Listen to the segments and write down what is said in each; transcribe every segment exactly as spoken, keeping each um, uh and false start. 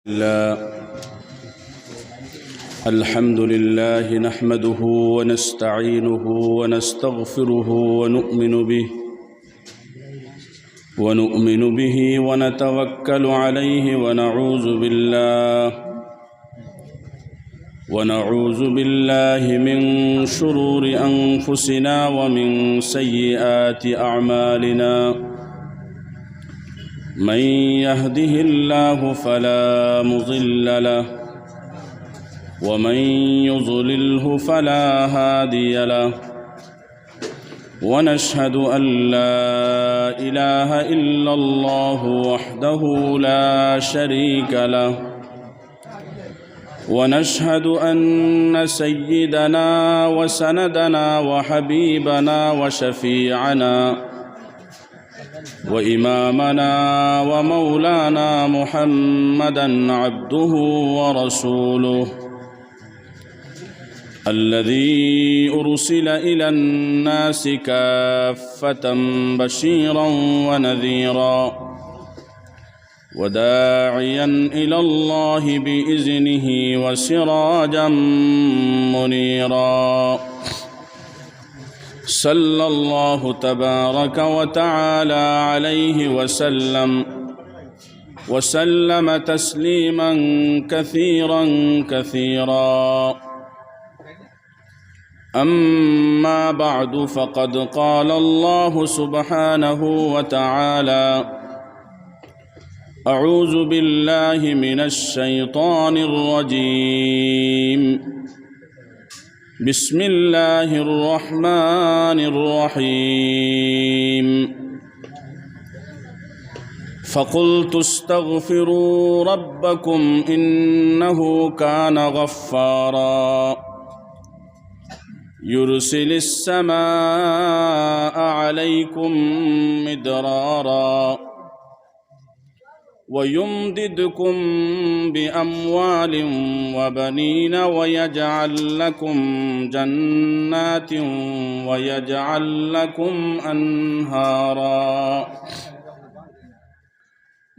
الله. الحمد لله نحمده ونستعينه ونستغفره ونؤمن به، ونؤمن به ونتوكل عليه ونعوذ بالله، ونعوذ بالله من شرور أنفسنا ومن سيئات أعمالنا. من يهده الله فلا مضل له، ومن يضلله فلا هادي له، ونشهد أن لا إله إلا الله وحده لا شريك له، ونشهد أن سيدنا وسندنا وحبيبنا وشفيعنا وإمامنا ومولانا محمدا عبده ورسوله، الذي أرسل إلى الناس كافة بشيرا ونذيرا، وداعيا إلى الله بإذنه وسراجا منيرا. صلى الله تبارك وتعالى عليه وسلم، وسلم تسليما كثيرا كثيرا. أما بعد، فقد قال الله سبحانه وتعالى: أعوذ بالله من الشيطان الرجيم. بسم الله الرحمن الرحيم. فقلت استغفروا ربكم إنه كان غفارا، يرسل السماء عليكم مدرارا، ويمددكم بأموال وبنين، ويجعل لكم جنات، ويجعل لكم أنهارا.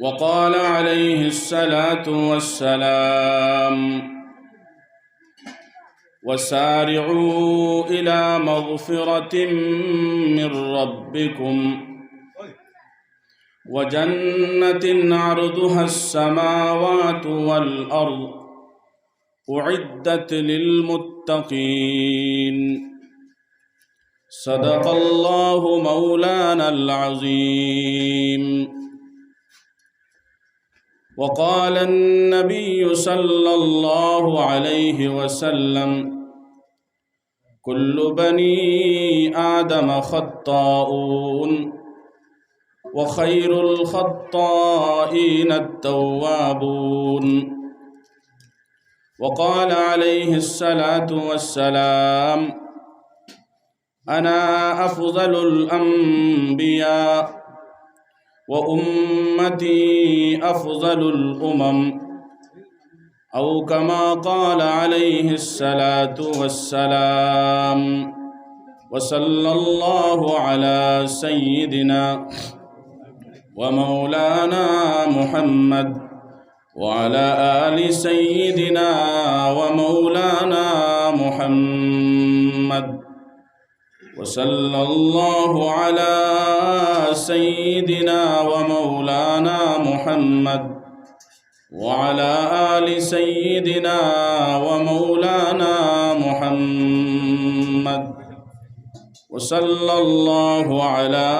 وقال عليه الصلاة والسلام: وسارعوا إلى مغفرة من ربكم وجنة عرضها السماوات والأرض أعدت للمتقين. صدق الله مولانا العظيم. وقال النبي صلى الله عليه وسلم: كل بني آدم خطاؤون، وخير الخطائين التوابون. وقال عليه الصلاة والسلام: أنا أفضل الأنبياء، وأمتي أفضل الأمم، أو كما قال عليه الصلاة والسلام. وصلى الله على سيدنا ومولانا محمد وعلى آل سيدنا ومولانا محمد. وصلى الله على سيدنا ومولانا محمد وعلى آل سيدنا ومولانا محمد. وصلى الله على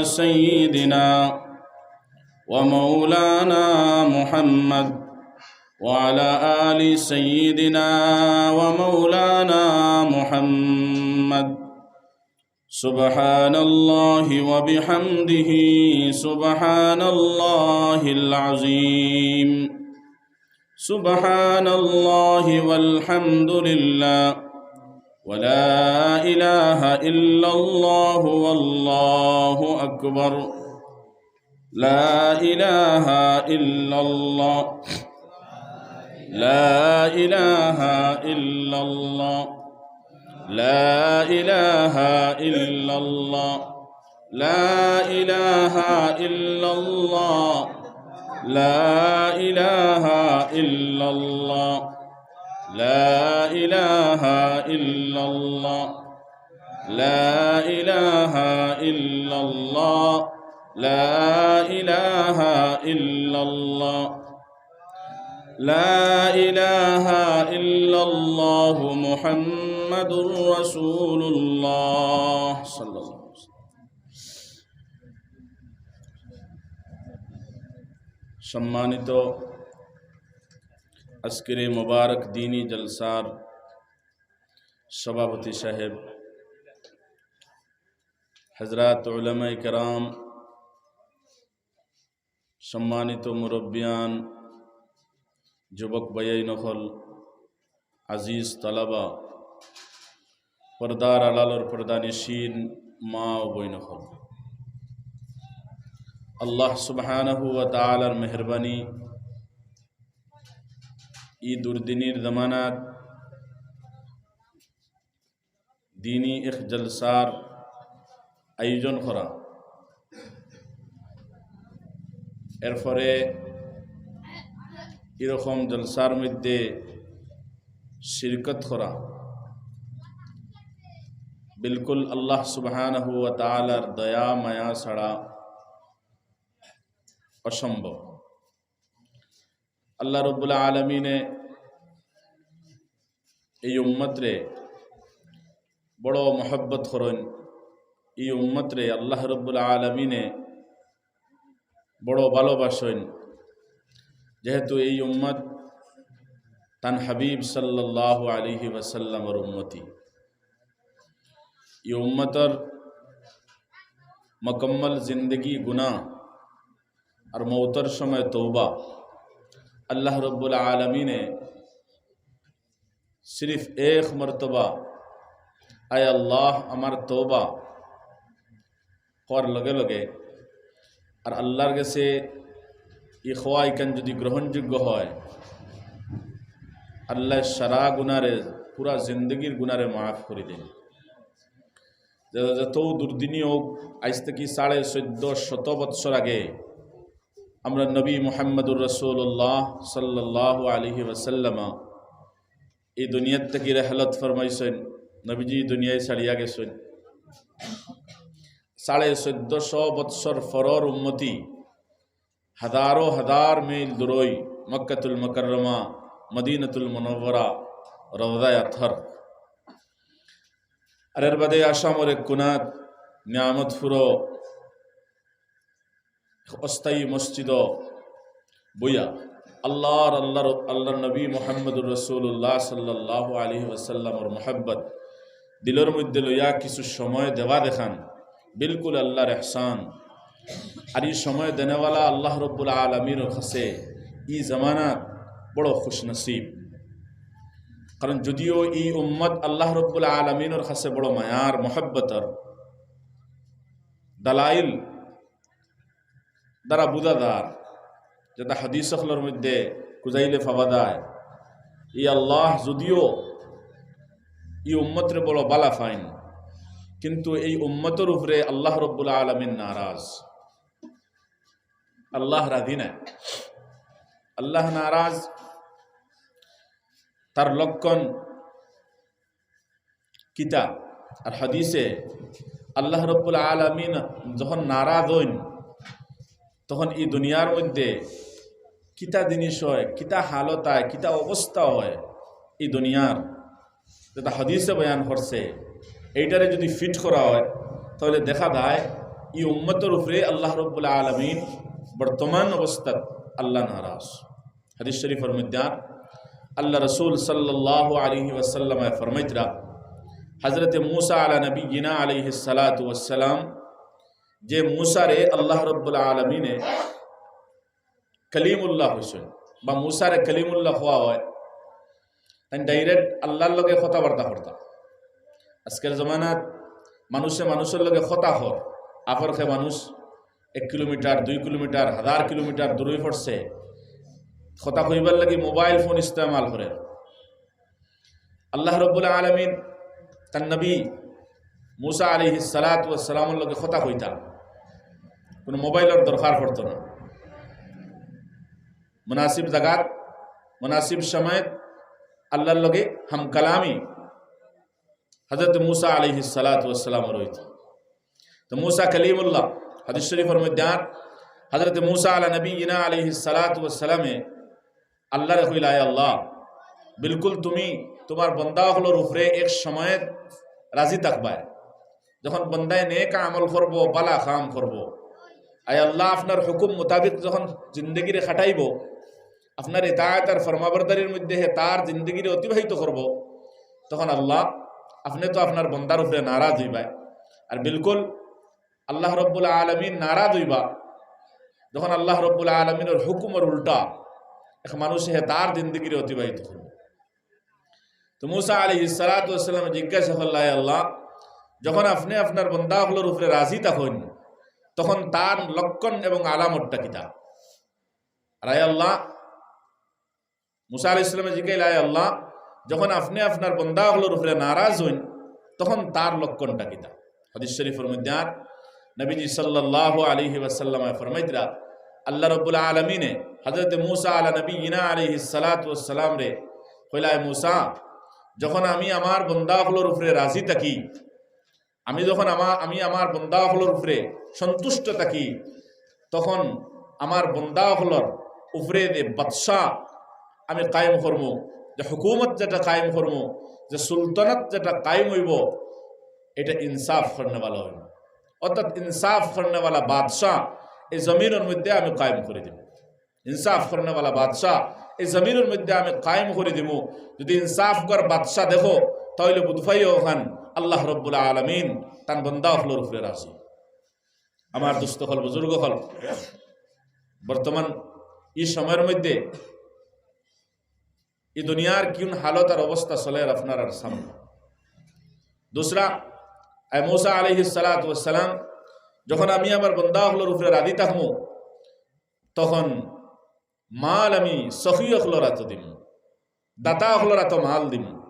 سيدنا ومولانا محمد وعلى آل سيدنا ومولانا محمد. سبحان الله وبحمده، سبحان الله العظيم، سبحان الله والحمد لله، ولا إله إلا الله، والله أكبر. لا إله إلا الله. لا إله إلا الله. لا إله إلا الله. لا إله إلا الله. لا إله إلا الله. لا إله إلا الله. لا إله إلا الله. لا إله إلا الله. لا إله إلا الله محمد رسول الله صلى الله عليه وسلم. সম্মানিত আজকের এই মোবারক দিনী জলসার সভাপতি সাহেব, হযরত উলামায়ে কেরাম, সম্মানিত মুরব্বিয়ান, যুবক ভাইয়াইন অকল, আজিজ তালাবা, পর্দার আড়ালর পর্দানিশীন মা ও বইন অকল, আল্লাহ সুবহানাহু ওয়া তাআলার মেহেরবানি, ই দুর্দিনীর জমানাত দিনী এক জলসার আয়োজন করা, এরপরে এরকম জলসার মধ্যে শিরকত করা বিলকুল আল্লাহ সুবহানাহু ওয়া তাআলার দয়া মায়া ছাড়া অসম্ভব। আল্লাহ রব্বুল আলামিনে এই উম্মতরে বড় মহব্বত করইন, এই উম্মতরে আল্লাহ রব্বুল আলামিনে বড় ভালোবাসইন, যেহেতু এই উম্মত তান হাবিব সাল্লাল্লাহু আলাইহি ওয়াসাল্লামর উম্মতি। এই উম্মতর মুকম্মল জিন্দেগি গুনাহ আর মৌতর সময় তওবা। আল্লাহ রব্বুল আলামিনে সিরিফ এক মর্তবা, "আয় আল্লাহ, আমার তওবা" কওয়ার লগে লগে আর আল্লাহর গেছে ই কওয়া ইখান যদি গ্রহণযোগ্য হয়, আল্লাহ সারা গুনারে, পুরা জিন্দেগির গুনারে মাফ করি দেইন। যে-, যত দুর্দিনই হোক, আইজ থাকি সাড়ে চৌদ্দ শত বৎসর আগে আমরা নবী মুহাম্মদুর রাসূলুল্লাহ সাল্লাল্লাহু আলাইহি ওয়াসাল্লাম এই দুনিয়ার থাকি রেহলত ফরমাইছইন, নবীজি দুনিয়ায় ছাড়িয়া গেছইন। সাড়ে চৌদ্দশো বৎসর পরর উম্মতি, হাজারো হাজার মাইল দূরই মক্কাতুল মুকাররমা, মদিনাতুল মুনাওয়ারা, রওজায়ে আতহার। আর এর বাদে আসামর এক কোনাত নিয়ামতপুরো অস্থায়ী মসজিদো বইয়া আল্লাহর, আল্লাহর, আল্লাহর নবী মুহাম্মদুর রাসূলুল্লাহ সাল্লাল্লাহু আলাইহি ওয়াসাল্লামর মহব্বত দিলর মধ্যে লইয়া কিছু সময় দেওয়া দেখান, বিলকুল আল্লাহর এহসান। আর এই সময় দেনেওয়ালা আল্লাহ রব্বুল আলামিনর কাছে এই জমানাত বড় খুশনসিব। কারণ যদিও এই উম্মত আল্লাহ রব্বুল আলামিনর কাছে বড় মায়ার, মহব্বতর, দালাইল দ্বারা বুঝা যার, যেটা হাদিস অকলর মধ্যে খুঁজাইলে পাওয়া যায়। এই আল্লাহ যদিও এই উম্মতরে বড় বালা পাইন, কিন্তু এই উম্মতর উপরে আল্লাহ রব্বুল আলামিন নারাজ, আল্লাহ রাজি না, আল্লাহ নারাজ। তার লক্ষণ কিতা? আর হাদিসে আল্লাহ রব্বুল আলামিন যখন নারাজ হইন, তখন এই দুনিয়ার মধ্যে কিতা জিনিস হয়, কিতা হালত হয়, কিতা অবস্থা হয় এই দুনিয়ার, যেটা হাদিসে বয়ান করছে, এইটারে যদি ফিট করা হয়, তাহলে দেখা যায় এই উম্মতর উপরে আল্লাহ রব্বুল আলামিন বর্তমান অবস্থাত আল্লাহ নারাজ। হাদিস শরীফর মধ্যে আর আল্লাহ রাসূল সাল্লাল্লাহু আলাইহি ওয়াসাল্লাম ফরমাইতরা, হযরতে মুসা আলা নবিয়্যিনা আলাইহিস সালাতু ওয়াস সালাম, যে মুসারে আল্লাহ রব্বুল আলামিনে কলিমুল্লাহ কইছইন, বা মুসারে কলিমুল্লাহ কওয়া হয়, তাইন direct আল্লাহর লগে কথাবার্তা করতা। আজকের জমানাত মানুষে মানুষর লগে কথা কর, আপরকে মানুষ এক কিলোমিটার, দুই কিলোমিটার, হাজার কিলোমিটার দূরই পড়ছে, কথা কইবার লাগি মোবাইল ফোন ইস্তেমাল করে। আল্লাহ রব্বুল আলামিন তার নবী মুসা আলাইহিস সালাতু ওয়াস সালামর লগে কথা কইতা, কোনো মোবাইলর দরকার পড়তো না। মুনাসিব জাগাত, মুনাসিব সময়ত আল্লাহর লগে হামকালামি হযরত মুসা আলাইহিস সালাতু ওয়াস সালামর অইতো। তো মুসা কালিমুল্লাহ, হাদিস শরীফর মধ্যে আর হযরত মুসা আলা নবিয়িনা আলাইহিস সালাতু ওয়াস সালামে আল্লাহরে কইলা, "আয় আল্লাহ, বিলকুল তুমি তুমার বন্দা অকলর উপরে এক সময়ে রাজি থাকবায়, যখন বন্দায় নেক আমল করবো, বালা কাম করবো, আয় আল্লাহ, আপনার হুকুম মোতাবিক যখন জিন্দেগিরে খাটাইবো, আপনার ইতাআত আর ফরমাবরদারির মধ্যে হে তার জিন্দেগিরে অতিবাহিত করবো, তখন আল্লাহ, আপনে তো আপনার বন্দার উপরে নারাজ অইবায়।" আর বিলকুল আল্লাহ রব্বুল আলামিন নারাজ অইবা, যখন আল্লাহ রব্বুল আলামিনর হুকুমর উল্টা এক মানুষে হে তার জিন্দেগিরে অতিবাহিত করবো। তো মুসা আলাইহিস সালাতু ওয়াস সালামে জিজ্ঞাসা করলা, "আয় আল্লাহ, যখন আপনে আপনার বন্দা অকলর উপরে রাজি থাকইন, তখন তার লক্ষণ এবং আলামতটা কিতা?" আর আয় আল্লাহ, মুসা আলাইহিস সালামে জিজ্ঞাইলা, "আয় আল্লাহ, যখন আপনে আপনার বন্দা অকলর উপরে নারাজ অইন, তখন তার লক্ষণটা কিতা?" হাদিস শরীফর মধ্যে আর নবীজি সাল্লাল্লাহু আলাইহি ওয়াসাল্লামে ফরমাইতরা, আল্লাহ রব্বুল আলামিনে হযরত মুসা আলা নবিয়িনা আলাইহিস সালাতু ওয়াস সালামরে কইলা, "আয় মুসা, যখন আমি আমার বন্দা অকলর উপরে রাজি থাকি, আমি যখন আমা-, আমি আমার বন্দা অকলর উপরে সন্তুষ্ট থাকি, তখন আমার বন্দা অকলর উপরে যে বাদশা আমি কায়েম করমু, যে হুকুমত যেটা কায়েম করমু, যে সুলতানাত যেটা কায়েম অইবো, এটা ইনসাফ করনেওয়ালা অইবো। অর্থাৎ ইনসাফ করনেওয়ালা বাদশা এই জমিনর মধ্যে আমি কায়েম করি দিমু।" ইনসাফ করনেওয়ালা বাদশা এই জমিনর মধ্যে আমি কায়েম করি দিমু। যদি ইনসাফগার বাদশা দেখো, তাইলে বুঝবায় অখান আল্লাহ রব্বুল আলামিন তান বন্দা অকলর উপরে রাজি। আমার দোস্ত অকল, বুজুর্গ অকল, বর্তমান ই সময়র মধ্যে ই দুনিয়ার কিউন হালত আর অবস্থা চলের আপনারার সামনে। দুসরা, আয় মুসা আলাইহিস সালাতু ওয়াস সালাম, যখন আমি আমার বন্দা অকলর উপরে রাজি থাকমু, তখন মাল আমি সখী অকলর আতো দিমু, দাতা অকলর আতো মাল দিমু।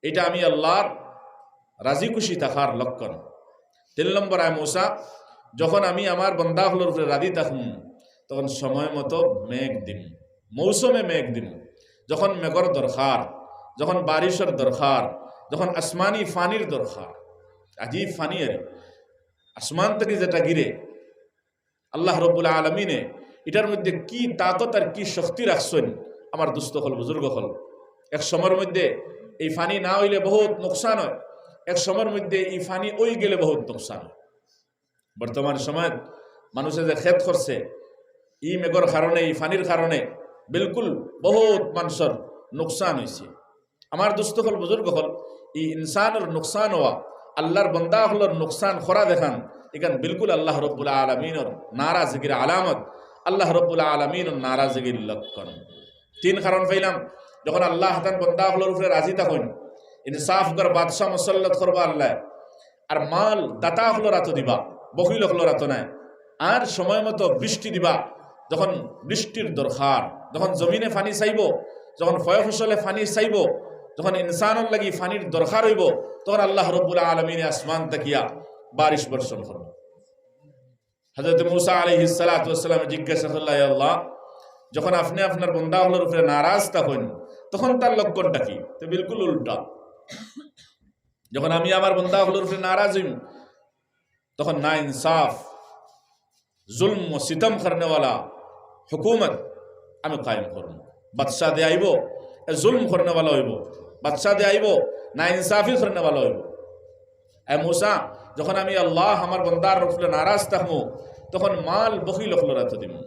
এটা আমি আল্লাহর রাজি খুশি থাকার লক্ষণ। তিন নম্বর, আয় মুসা, যখন আমি আমার বন্দা অকলর উপরে রাজি থাকমু, তখন সময় মতো মেঘ দিমু, মৌসুমে মেঘ দিমু। যখন মেঘর দরকার, যখন বারিশর দরকার, যখন আসমানি ফানির দরকার, আজীব ফানি আর আসমান থাকি যেটা গিরে, আল্লাহ রব্বুল আলামিনে ইটার মধ্যে কি তাকত আর কি শক্তি রাখছইন, আমার দোস্ত অকল, বুজুর্গ অকল। এক সময়র মধ্যে এই ফানি না অইলে বহুত নোকসান অয়, এক সময়র মধ্যে এই ফানি অইগেলে বহুত নোকসান অয়। বর্তমান সময়ত মানুষে যে খেত করছে, ই মেঘর কারণে, ই ফানির কারণে বিলকুল বহুত মানষর নোকসান অইছে। আমার দোস্ত অকল, বুজুর্গ অকল, ই ইনসানর নোকসান অওয়া, আল্লাহর বন্দা অকলর নোকসান করা দেখান, ইখান বিলকুল আল্লাহ রব্বুল আলামিনর নারাজগির আলামত, আল্লাহ রব্বুল আলামিনর নারাজগির লক্ষণ। তিন কারণ পাইলাম, যখন আল্লাহ তান বন্দা অকলর উপরে রাজি থাকইন, ইনসাফগার বাদশা মুসল্লত করবা আল্লাহ, আর মাল দাতা অকলর আতো দিবা, বখিল অকলর আতো নায়। আর সময় মতো বৃষ্টি দিবা, যখন বৃষ্টির দরকার, যখন জমিনে ফানি চাইবো, যখন ফয় ফসলে ফানি চাইবো, যখন ইনসানর লাগি ফানির দরকার অইবো, তখন আল্লাহ রব্বুল আলামিনে আসমান থাকিয়া বারিশ বর্ষণ করবো। হযরত মুসা আলাইহিস সালাতু ওয়াস সালামে জিজ্ঞাসা করলা, "ইয়া আল্লাহ, যখন আপনে আপনার বন্দা অকলর উপরে নারাজ থাকইন, তখন তার লক্ষণটা কি?" তো বিলকুল উল্টা, যখন আমি আমার বন্দা অকলর উপরে নারাজ অইমু, তখন না ইনসাফ, জুলম ও সিতম করনেওয়ালা হুকুমত আমি কায়েম করমু। বাদশা যে আইবো, এ জুলম করনেওয়ালা অইবো। বাদশা যে আইবো, না ইনসাফি করনেওয়ালা অইবো। এ মুসা, যখন আমি আল্লাহ আমার বন্দার উপরে নারাজ থাকমু, তখন মাল বখিল অকলর আতো দিমু।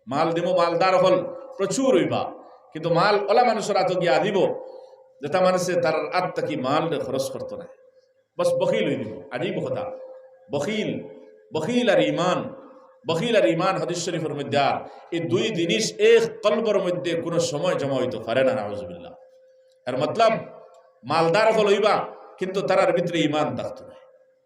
মাল দিমু, মালদার অকল প্রচুর অইবা, কিন্তু মাল অলা মানষর আতো গিয়া দিবো, যেটা মানষে তার আত থাকি মালরে খরচ করতো নায়। বস বখিল অই দিবো। আজীব কথা। বখিল, বখিল আর ইমান, বখিল আর ইমান হাদিস শরীফর মধ্যে আর ই দুই জিনিস এক কলবর মধ্যে কুনু সময় জমা অইতো পারে না, নাউজুবিল্লাহ। এর মতলব মালদার অকল অইবা, কিন্তু তারার ভিতরে ইমান থাকতো নায়।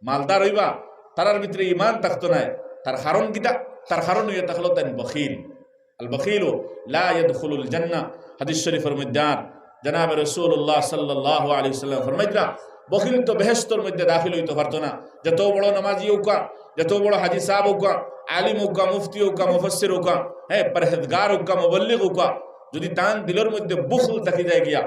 মালদার অইবা, তারার ভিতরে ইমান থাকতো নায়। তার কারণ কিতা? তার কারণ অইয়া থাকলো তাইন বখিল। আল বখিলু লা ইয়াদখুলুল জান্নাহ। হাদিস শরীফর মধ্যে আর জনাবে রাসূলুল্লাহ সাল্লাল্লাহু আলাইহি ওয়াসাল্লাম ফরমাইতরা, বখিল তো বেহেশতর মধ্যে দাখিল অইতো পারতো না। যত বড় নামাজি অউক্কা, যত বড় হাজি সাব অউক্কা, আলিম অউক্কা, মুফতি অউক্কা, মুফাসসির অউক্কা, হ্যাঁ, পরহেজগার অউক্কা, মুবল্লিগ অউক্কা, যুদি তান দিলর মধ্যে বুখল থাকি যায় গিয়া,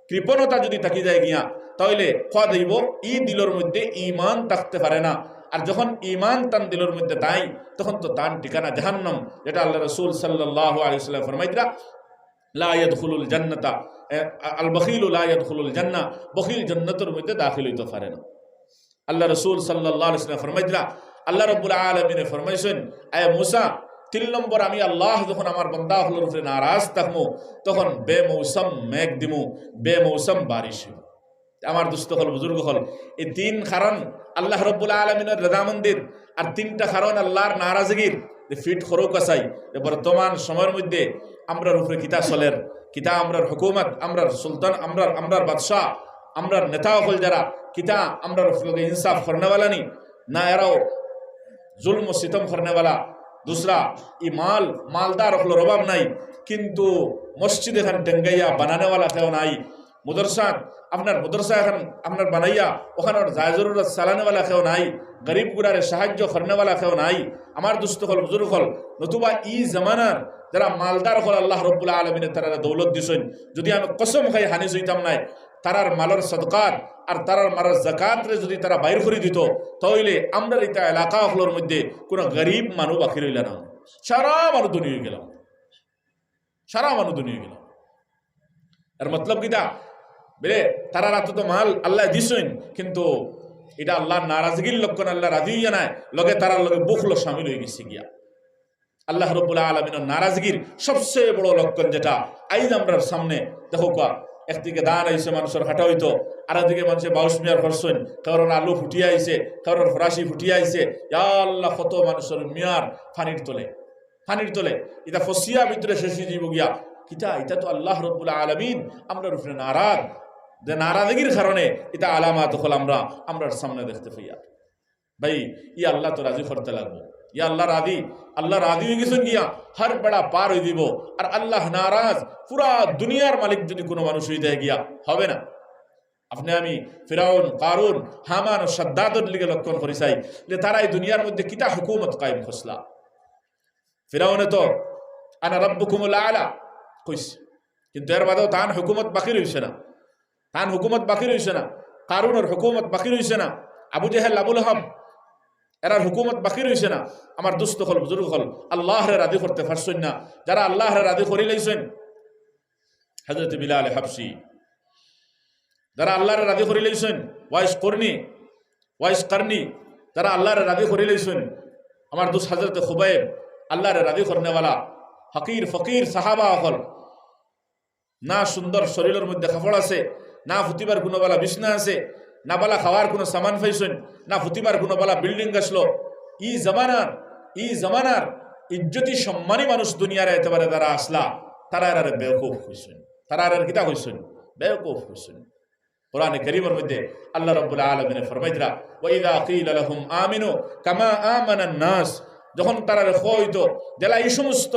কৃপণতা যুদি থাকি যায় গিয়া, তাইলে কওয়া যাইবো ই দিলর মধ্যে ঈমান থাকতে পারে না। আর যখন ঈমান তান দিলর মধ্যে নাই, তখন তো তান ঠিকানা জাহান্নাম, যেটা আল্লার রাসূল সাল্লাল্লাহু আলাইহি ওয়াসাল্লাম ফরমাইতরা, লা ইয়াদখুলুল জান্নাতা, এ, আল বখিলু লা ইয়াদখুলুল জান্নাহ, বখিল জান্নাতর মধ্যে দাখিল অইতো পারে না। আল্লার রাসূল সাল্লাল্লাহু আলাইহি ওয়াসাল্লাম ফরমাইতরা, আল্লাহ রাব্বুল আলামিনে ফরমাইছইন, "আয় মুসা, তিন নম্বর আমি আল্লাহ যখন আমার বান্দা অকলর উপরে নারাজ থাকমু, তখন বেমৌসম মেঘ দিমু, বেমৌসম বারিশ অইবো।" আমার দোস্ত অকল, বুজুর্গ অকল, এই তিন কারণ আল্লাহ রাব্বুল আলামিনর রেজামন্দির, আর তিনটা কারণ আল্লার নারাজগির। যে ফিট করউক্কা চাই, যে বর্তমান সময়র মধ্যে আমরার উপরে কিতা চলের, কিতা আমরার হুকুমত, আমরার সুলতান, আমরার, আমরার বাদশাহ, আমরার নেতা অকল যারা, কিতা আমরার উপরে ইনসাফ করনেওয়ালা নি, না এরাও জুলম ও সিতম করনেওয়ালা। দুসরা, ই মাল, মালদার অকলর অভাব নাই, কিন্তু মসজিদ এখান টেঙ্গাইয়া বানানেওয়ালা কেউ নাই। মাদ্রাসা, আপনার মাদ্রাসা এখান আপনার বানাইয়া ওখানর জায় জরুরত চালানেওয়ালা কেউ নাই, গরিব গুরারে সাহায্য করনেওয়ালা কেউ নাই। আমার দোস্ত অকল, বুজুর্গ অকল, নতুবা ই জমানার যারা মালদার অকল আল্লাহ রাব্বুল আলামিনে তারারে দৌলত দিছইন, যুদি আমি কসম খাই হানিস অইতাম নায়, তারার মালর সদকাত আর তারার মালর জাকাতরে যুদি তারা বাইর করি দিতো, তাইলে আমরার ইতা এলাকা অকলর মধ্যে কুনু গরিব মানুষ বাকি রইলা না, সারা মানুষ ধনী অইগেলা। সারা মানুষ ধনী অইগেলা। এর মতলব কিতা? বলে, তারার আতো তো মাল আল্লায় দিছইন, কিন্তু ইটা আল্লার নারাজগির লক্ষণ, আল্লা রাজি অইয়া নায়, লগে তারার লগে বুখল শামিল অইগেছে গিয়া। আল্লাহ রাব্বুল আলামিনর নারাজগির সবচেয়ে বড় লক্ষণ যেটা, আইজ আমরার সামনে দেখউক্কা, একদিকে ধান আইছে, মানষর কাটা অইতো, আর একদিকে মানষে বাউশ মিয়ার করছইন, কেউরর আলু ফুটিয়া আইছে, কেউরর ফরাসি ফুটিয়া আইছে। ইয়া আল্লাহ, কত মানষর মিয়ার পানির তলে, পানির তলে, ইতা ফসিয়া ভিতরে শেষ অইযিবো গিয়া। কিতা? ইতা তো আল্লাহ রাব্বুল আলামিন আমরার উপরে নারাজ, যে নারাজগির কারণে ইতা আলামত অকল আমরা, আমরার সামনে দেখতে পাইয়ার। ভাই, ই আল্লাহ তো রাজি করতে লাগবো। ই আল্লাহ রাজি, আল্লাহ রাজি অইগেছইন গিয়া, হার বেড়া পার অইযিবো। আর আল্লাহ নারাজ, পুরা দুনিয়ার মালিক যুদি কুনু মানুষ অইযায় গিয়া, হবে না। আপনে আমি ফিরাউন, কারুন, হামান ও সাদ্দাদর লিগে লক্ষণ করি চাই যে তারা ই দুনিয়ার মধ্যে কিতা হুকুমত কায়েম করছলা। ফিরাউনে তো "আনা রাব্বুকুমুল আলা" কইছে, কিন্তু এর বাদেও তান হুকুমত বাকি রইছে না, তান হুকুমত বাকি রইছে না, কারুনর হুকুমত বাকি রইছে না, আবু জেহেল, আবু লাহাব, এরার হুকুমত বাকি রইছে না। আমার দোস্ত অকল, বুজুর্গ অকল, আল্লাহরে রাজি করতে পারছইন না। যারা আল্লাহরে রাজি করিলাইছইন, হযরত বিলাল হাবশি, যারা আল্লাহরে রাজি করিলাইছইন, ওয়াইস করনি, ওয়াইস করনি, যারা আল্লাহরে রাজি করিলাইছইন, আমার দোস্ত হযরত খুবাইব, আল্লাহরে রাজি করনেওয়ালা, হকির ফকির সাহাবা অকল, না সুন্দর শরীলর মধ্যে কাপড় আছে, না ফুতিবার কুনু বালা বিছনা আছে, না বালা খাওয়ার কুনু সামান পাইছইন, না ফুতিবার কুনু বালা building আছলো। ই জমানার, ই জমানার ইজ্জতি সম্মানী মানুষ দুনিয়ার এতেবারে যারা আছলা, তারা এরারে বেওকুফ কইছইন। তারা এরারে কিতা কইছইন? বেওকুফ কইছইন। কোরআনে করিমর মধ্যে আল্লাহ রাব্বুল আলামিনে ফরমাইতরা, "ওয়া ইযা কিলা লাহুম আমিনু কামা আমানান নাস", যখন তারারে কওয়া অইতো, যেলা ই সমস্ত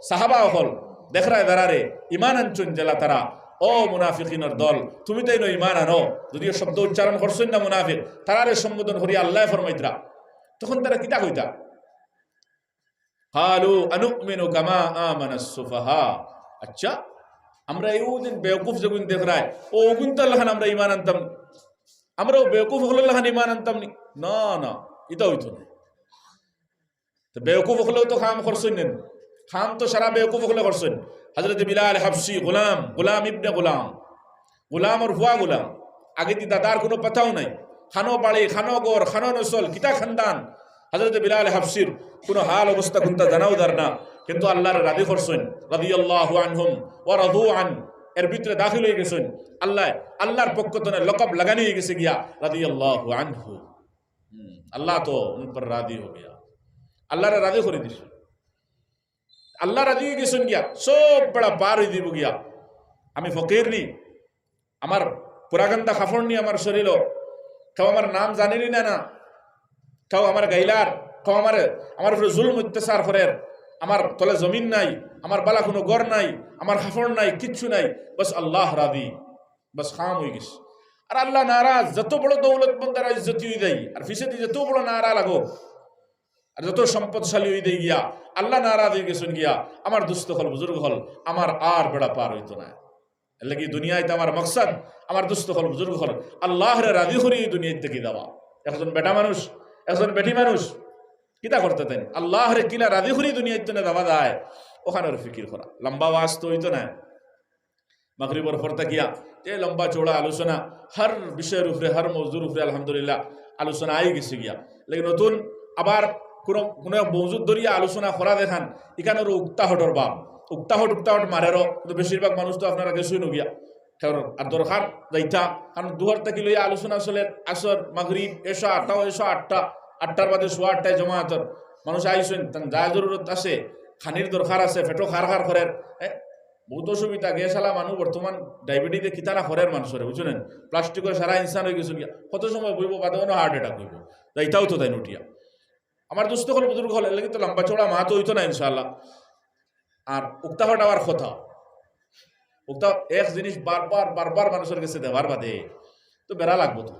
সাহাবা অকল দেখরায় যারারে ইমান আনছইন যেলা তারা, "ও মুনাফিকিনর দল, তুমি তাইন ইমান আনো", যুদিও শব্দ উচ্চারণ করছইন না মুনাফিক, তারারে সম্বোধন করি আল্লায় ফরমাইতরা, তখন তারা কিতা কইতা? "ক্বালু আনুমিনু কামা আমানাস সুফাহা।" আচ্ছা, আমরা ইগুইন বেওকুফ যেগুইন দেখরায়, অউ অগুইনতর লাখান আমরা ইমান আনতাম নি? আমরাও বেওকুফ অকলর লাখান ইমান আনতাম নি? না, না, ইতা অইতো নায়। তো বেওকুফ অকলেও তো কাম করছইন না নি? কাম তো সারা বেওকুফ অকলে করছইন। হযরত বিলাল হাবশি, গোলাম, গোলাম ইবনে গোলাম, গোলামর ফুয়া গোলাম। আগেদি দাদার কুনু পাতাও নাই। খানো বাড়ি, খানো ঘর, খানো নসল, কিতা খানদান। হযরত বিলাল হাবশির কুনু হাল অবস্থা কুনতা জানাও যার না। কিন্তু আল্লাহরে রাজি করছইন, রাদিয়াল্লাহু আনহুম ওয়া রাদু আন। এর ভিতরে দাখিল অইগেছইন। আল্লাহ, আল্লাহর পক্ষ তনে লকব লাগানি অইগেছে গিয়া, রাদিয়াল্লাহু আনহু। হুম, আল্লাহ তো উন পর রাজি হো গিয়া। আল্লাহরে রাজি করি দিছইন। আল্লাহ রাজি অইগেছইন গিয়া, সব বেড়া পার অইযিবো গিয়া। আমি ফকির নি, আমার পুরাগান্দা কাপড় নি আমার শরীলো, কেউ আমার নাম জানে নি না, না, কেউ আমারে গাইলার, কেউ আমারে, আমার উপরে জুলুম অত্যাচার করের, আমার তলে জমিন নাই, আমার বালা কুনু ঘর নাই, আমার কাপড় নাই, কিচ্ছু নাই, বাস আল্লাহ রাজি, বাস কাম অইগেছে। আর আল্লাহ নারাজ, যত বড় দৌলতমন্দ আর ইজ্জতি অইযাই, আর পিছেদি যত বড় নারা লাগো, আর যত সম্পদশালী অই দেই গিয়া, আল্লাহ নারাজ অই গেছইন গিয়া, আমার দুস্ত অকল, বুজুর্গ অকল, আমার আর বেড়া পার অইতো নায়। এরলাগি দুনিয়াত আমার মকসদ, আমার দুস্ত অকল, বুজুর্গ অকল, আল্লাহরে রাজি করি অউ দুনিয়াত থাকি যাওয়া। একজন বেটা মানুষ, একজন বেটি মানুষ কিতা করতা তাইন? আল্লাহরে কিলা রাজি করি দুনিয়াত থনে যাওয়া যায়, অখানর ফিকির করা। লম্বা ওয়াজ তো অইতো নায়। মাগরিবর পর থাকিয়া যে লম্বা চওড়া আলোচনা, হর বিষয়র উপরে, হর মওজুর উপরে আলহামদুলিল্লাহ আলোচনা আই গেছে গিয়া। লেকিন নতুন আবার কোনো, কোনো এক মওজুর ধরিয়া আলোচনা করা যেখান, ইখানর উক্তাহটর বাপ। উক্তাহট, উক্তাহট মারেরও, কিন্তু বেশিরভাগ মানুষ তো আপনারা গেছইন গিয়া। কারণ আর দরকার যাইতা, কারণ দুহর থাকি লইয়া আলোচনা চলের, আসর, মাগরিব, এশা, আটটাও এশা, আটটা, আটটার বাদে সোয়া আটটায় জমাতর মানুষ আইছইন, তান যা জরুরত আছে, খানির দরকার আছে, পেটো খার খার করের, হ্যাঁ, বহুত অসুবিধা। গ্যাসআলা মানুষ বর্তমান ডায়াবেটিসে কিতা না করের মানুষরে, বুঝছইন? প্লাস্টিকর সারা ইনসান অই গেছইন গিয়া। কত সময় বইবো, বাদে অনো হার্ট অ্যাটাক অইবো। যাইতাও তো তাইন উঠিয়া। আমার দুস্ত অকল, বুজুর্গ অকল, এরলাগি তো লম্বা চওড়া মাত অইতো না ইনশাআল্লাহ। আর উক্তাহট আবার কথা, উক্তা এক জিনিস বারবার, বারবার মানুষর গেছে দেওয়ার বাদে তো বেড়া লাগবো তো।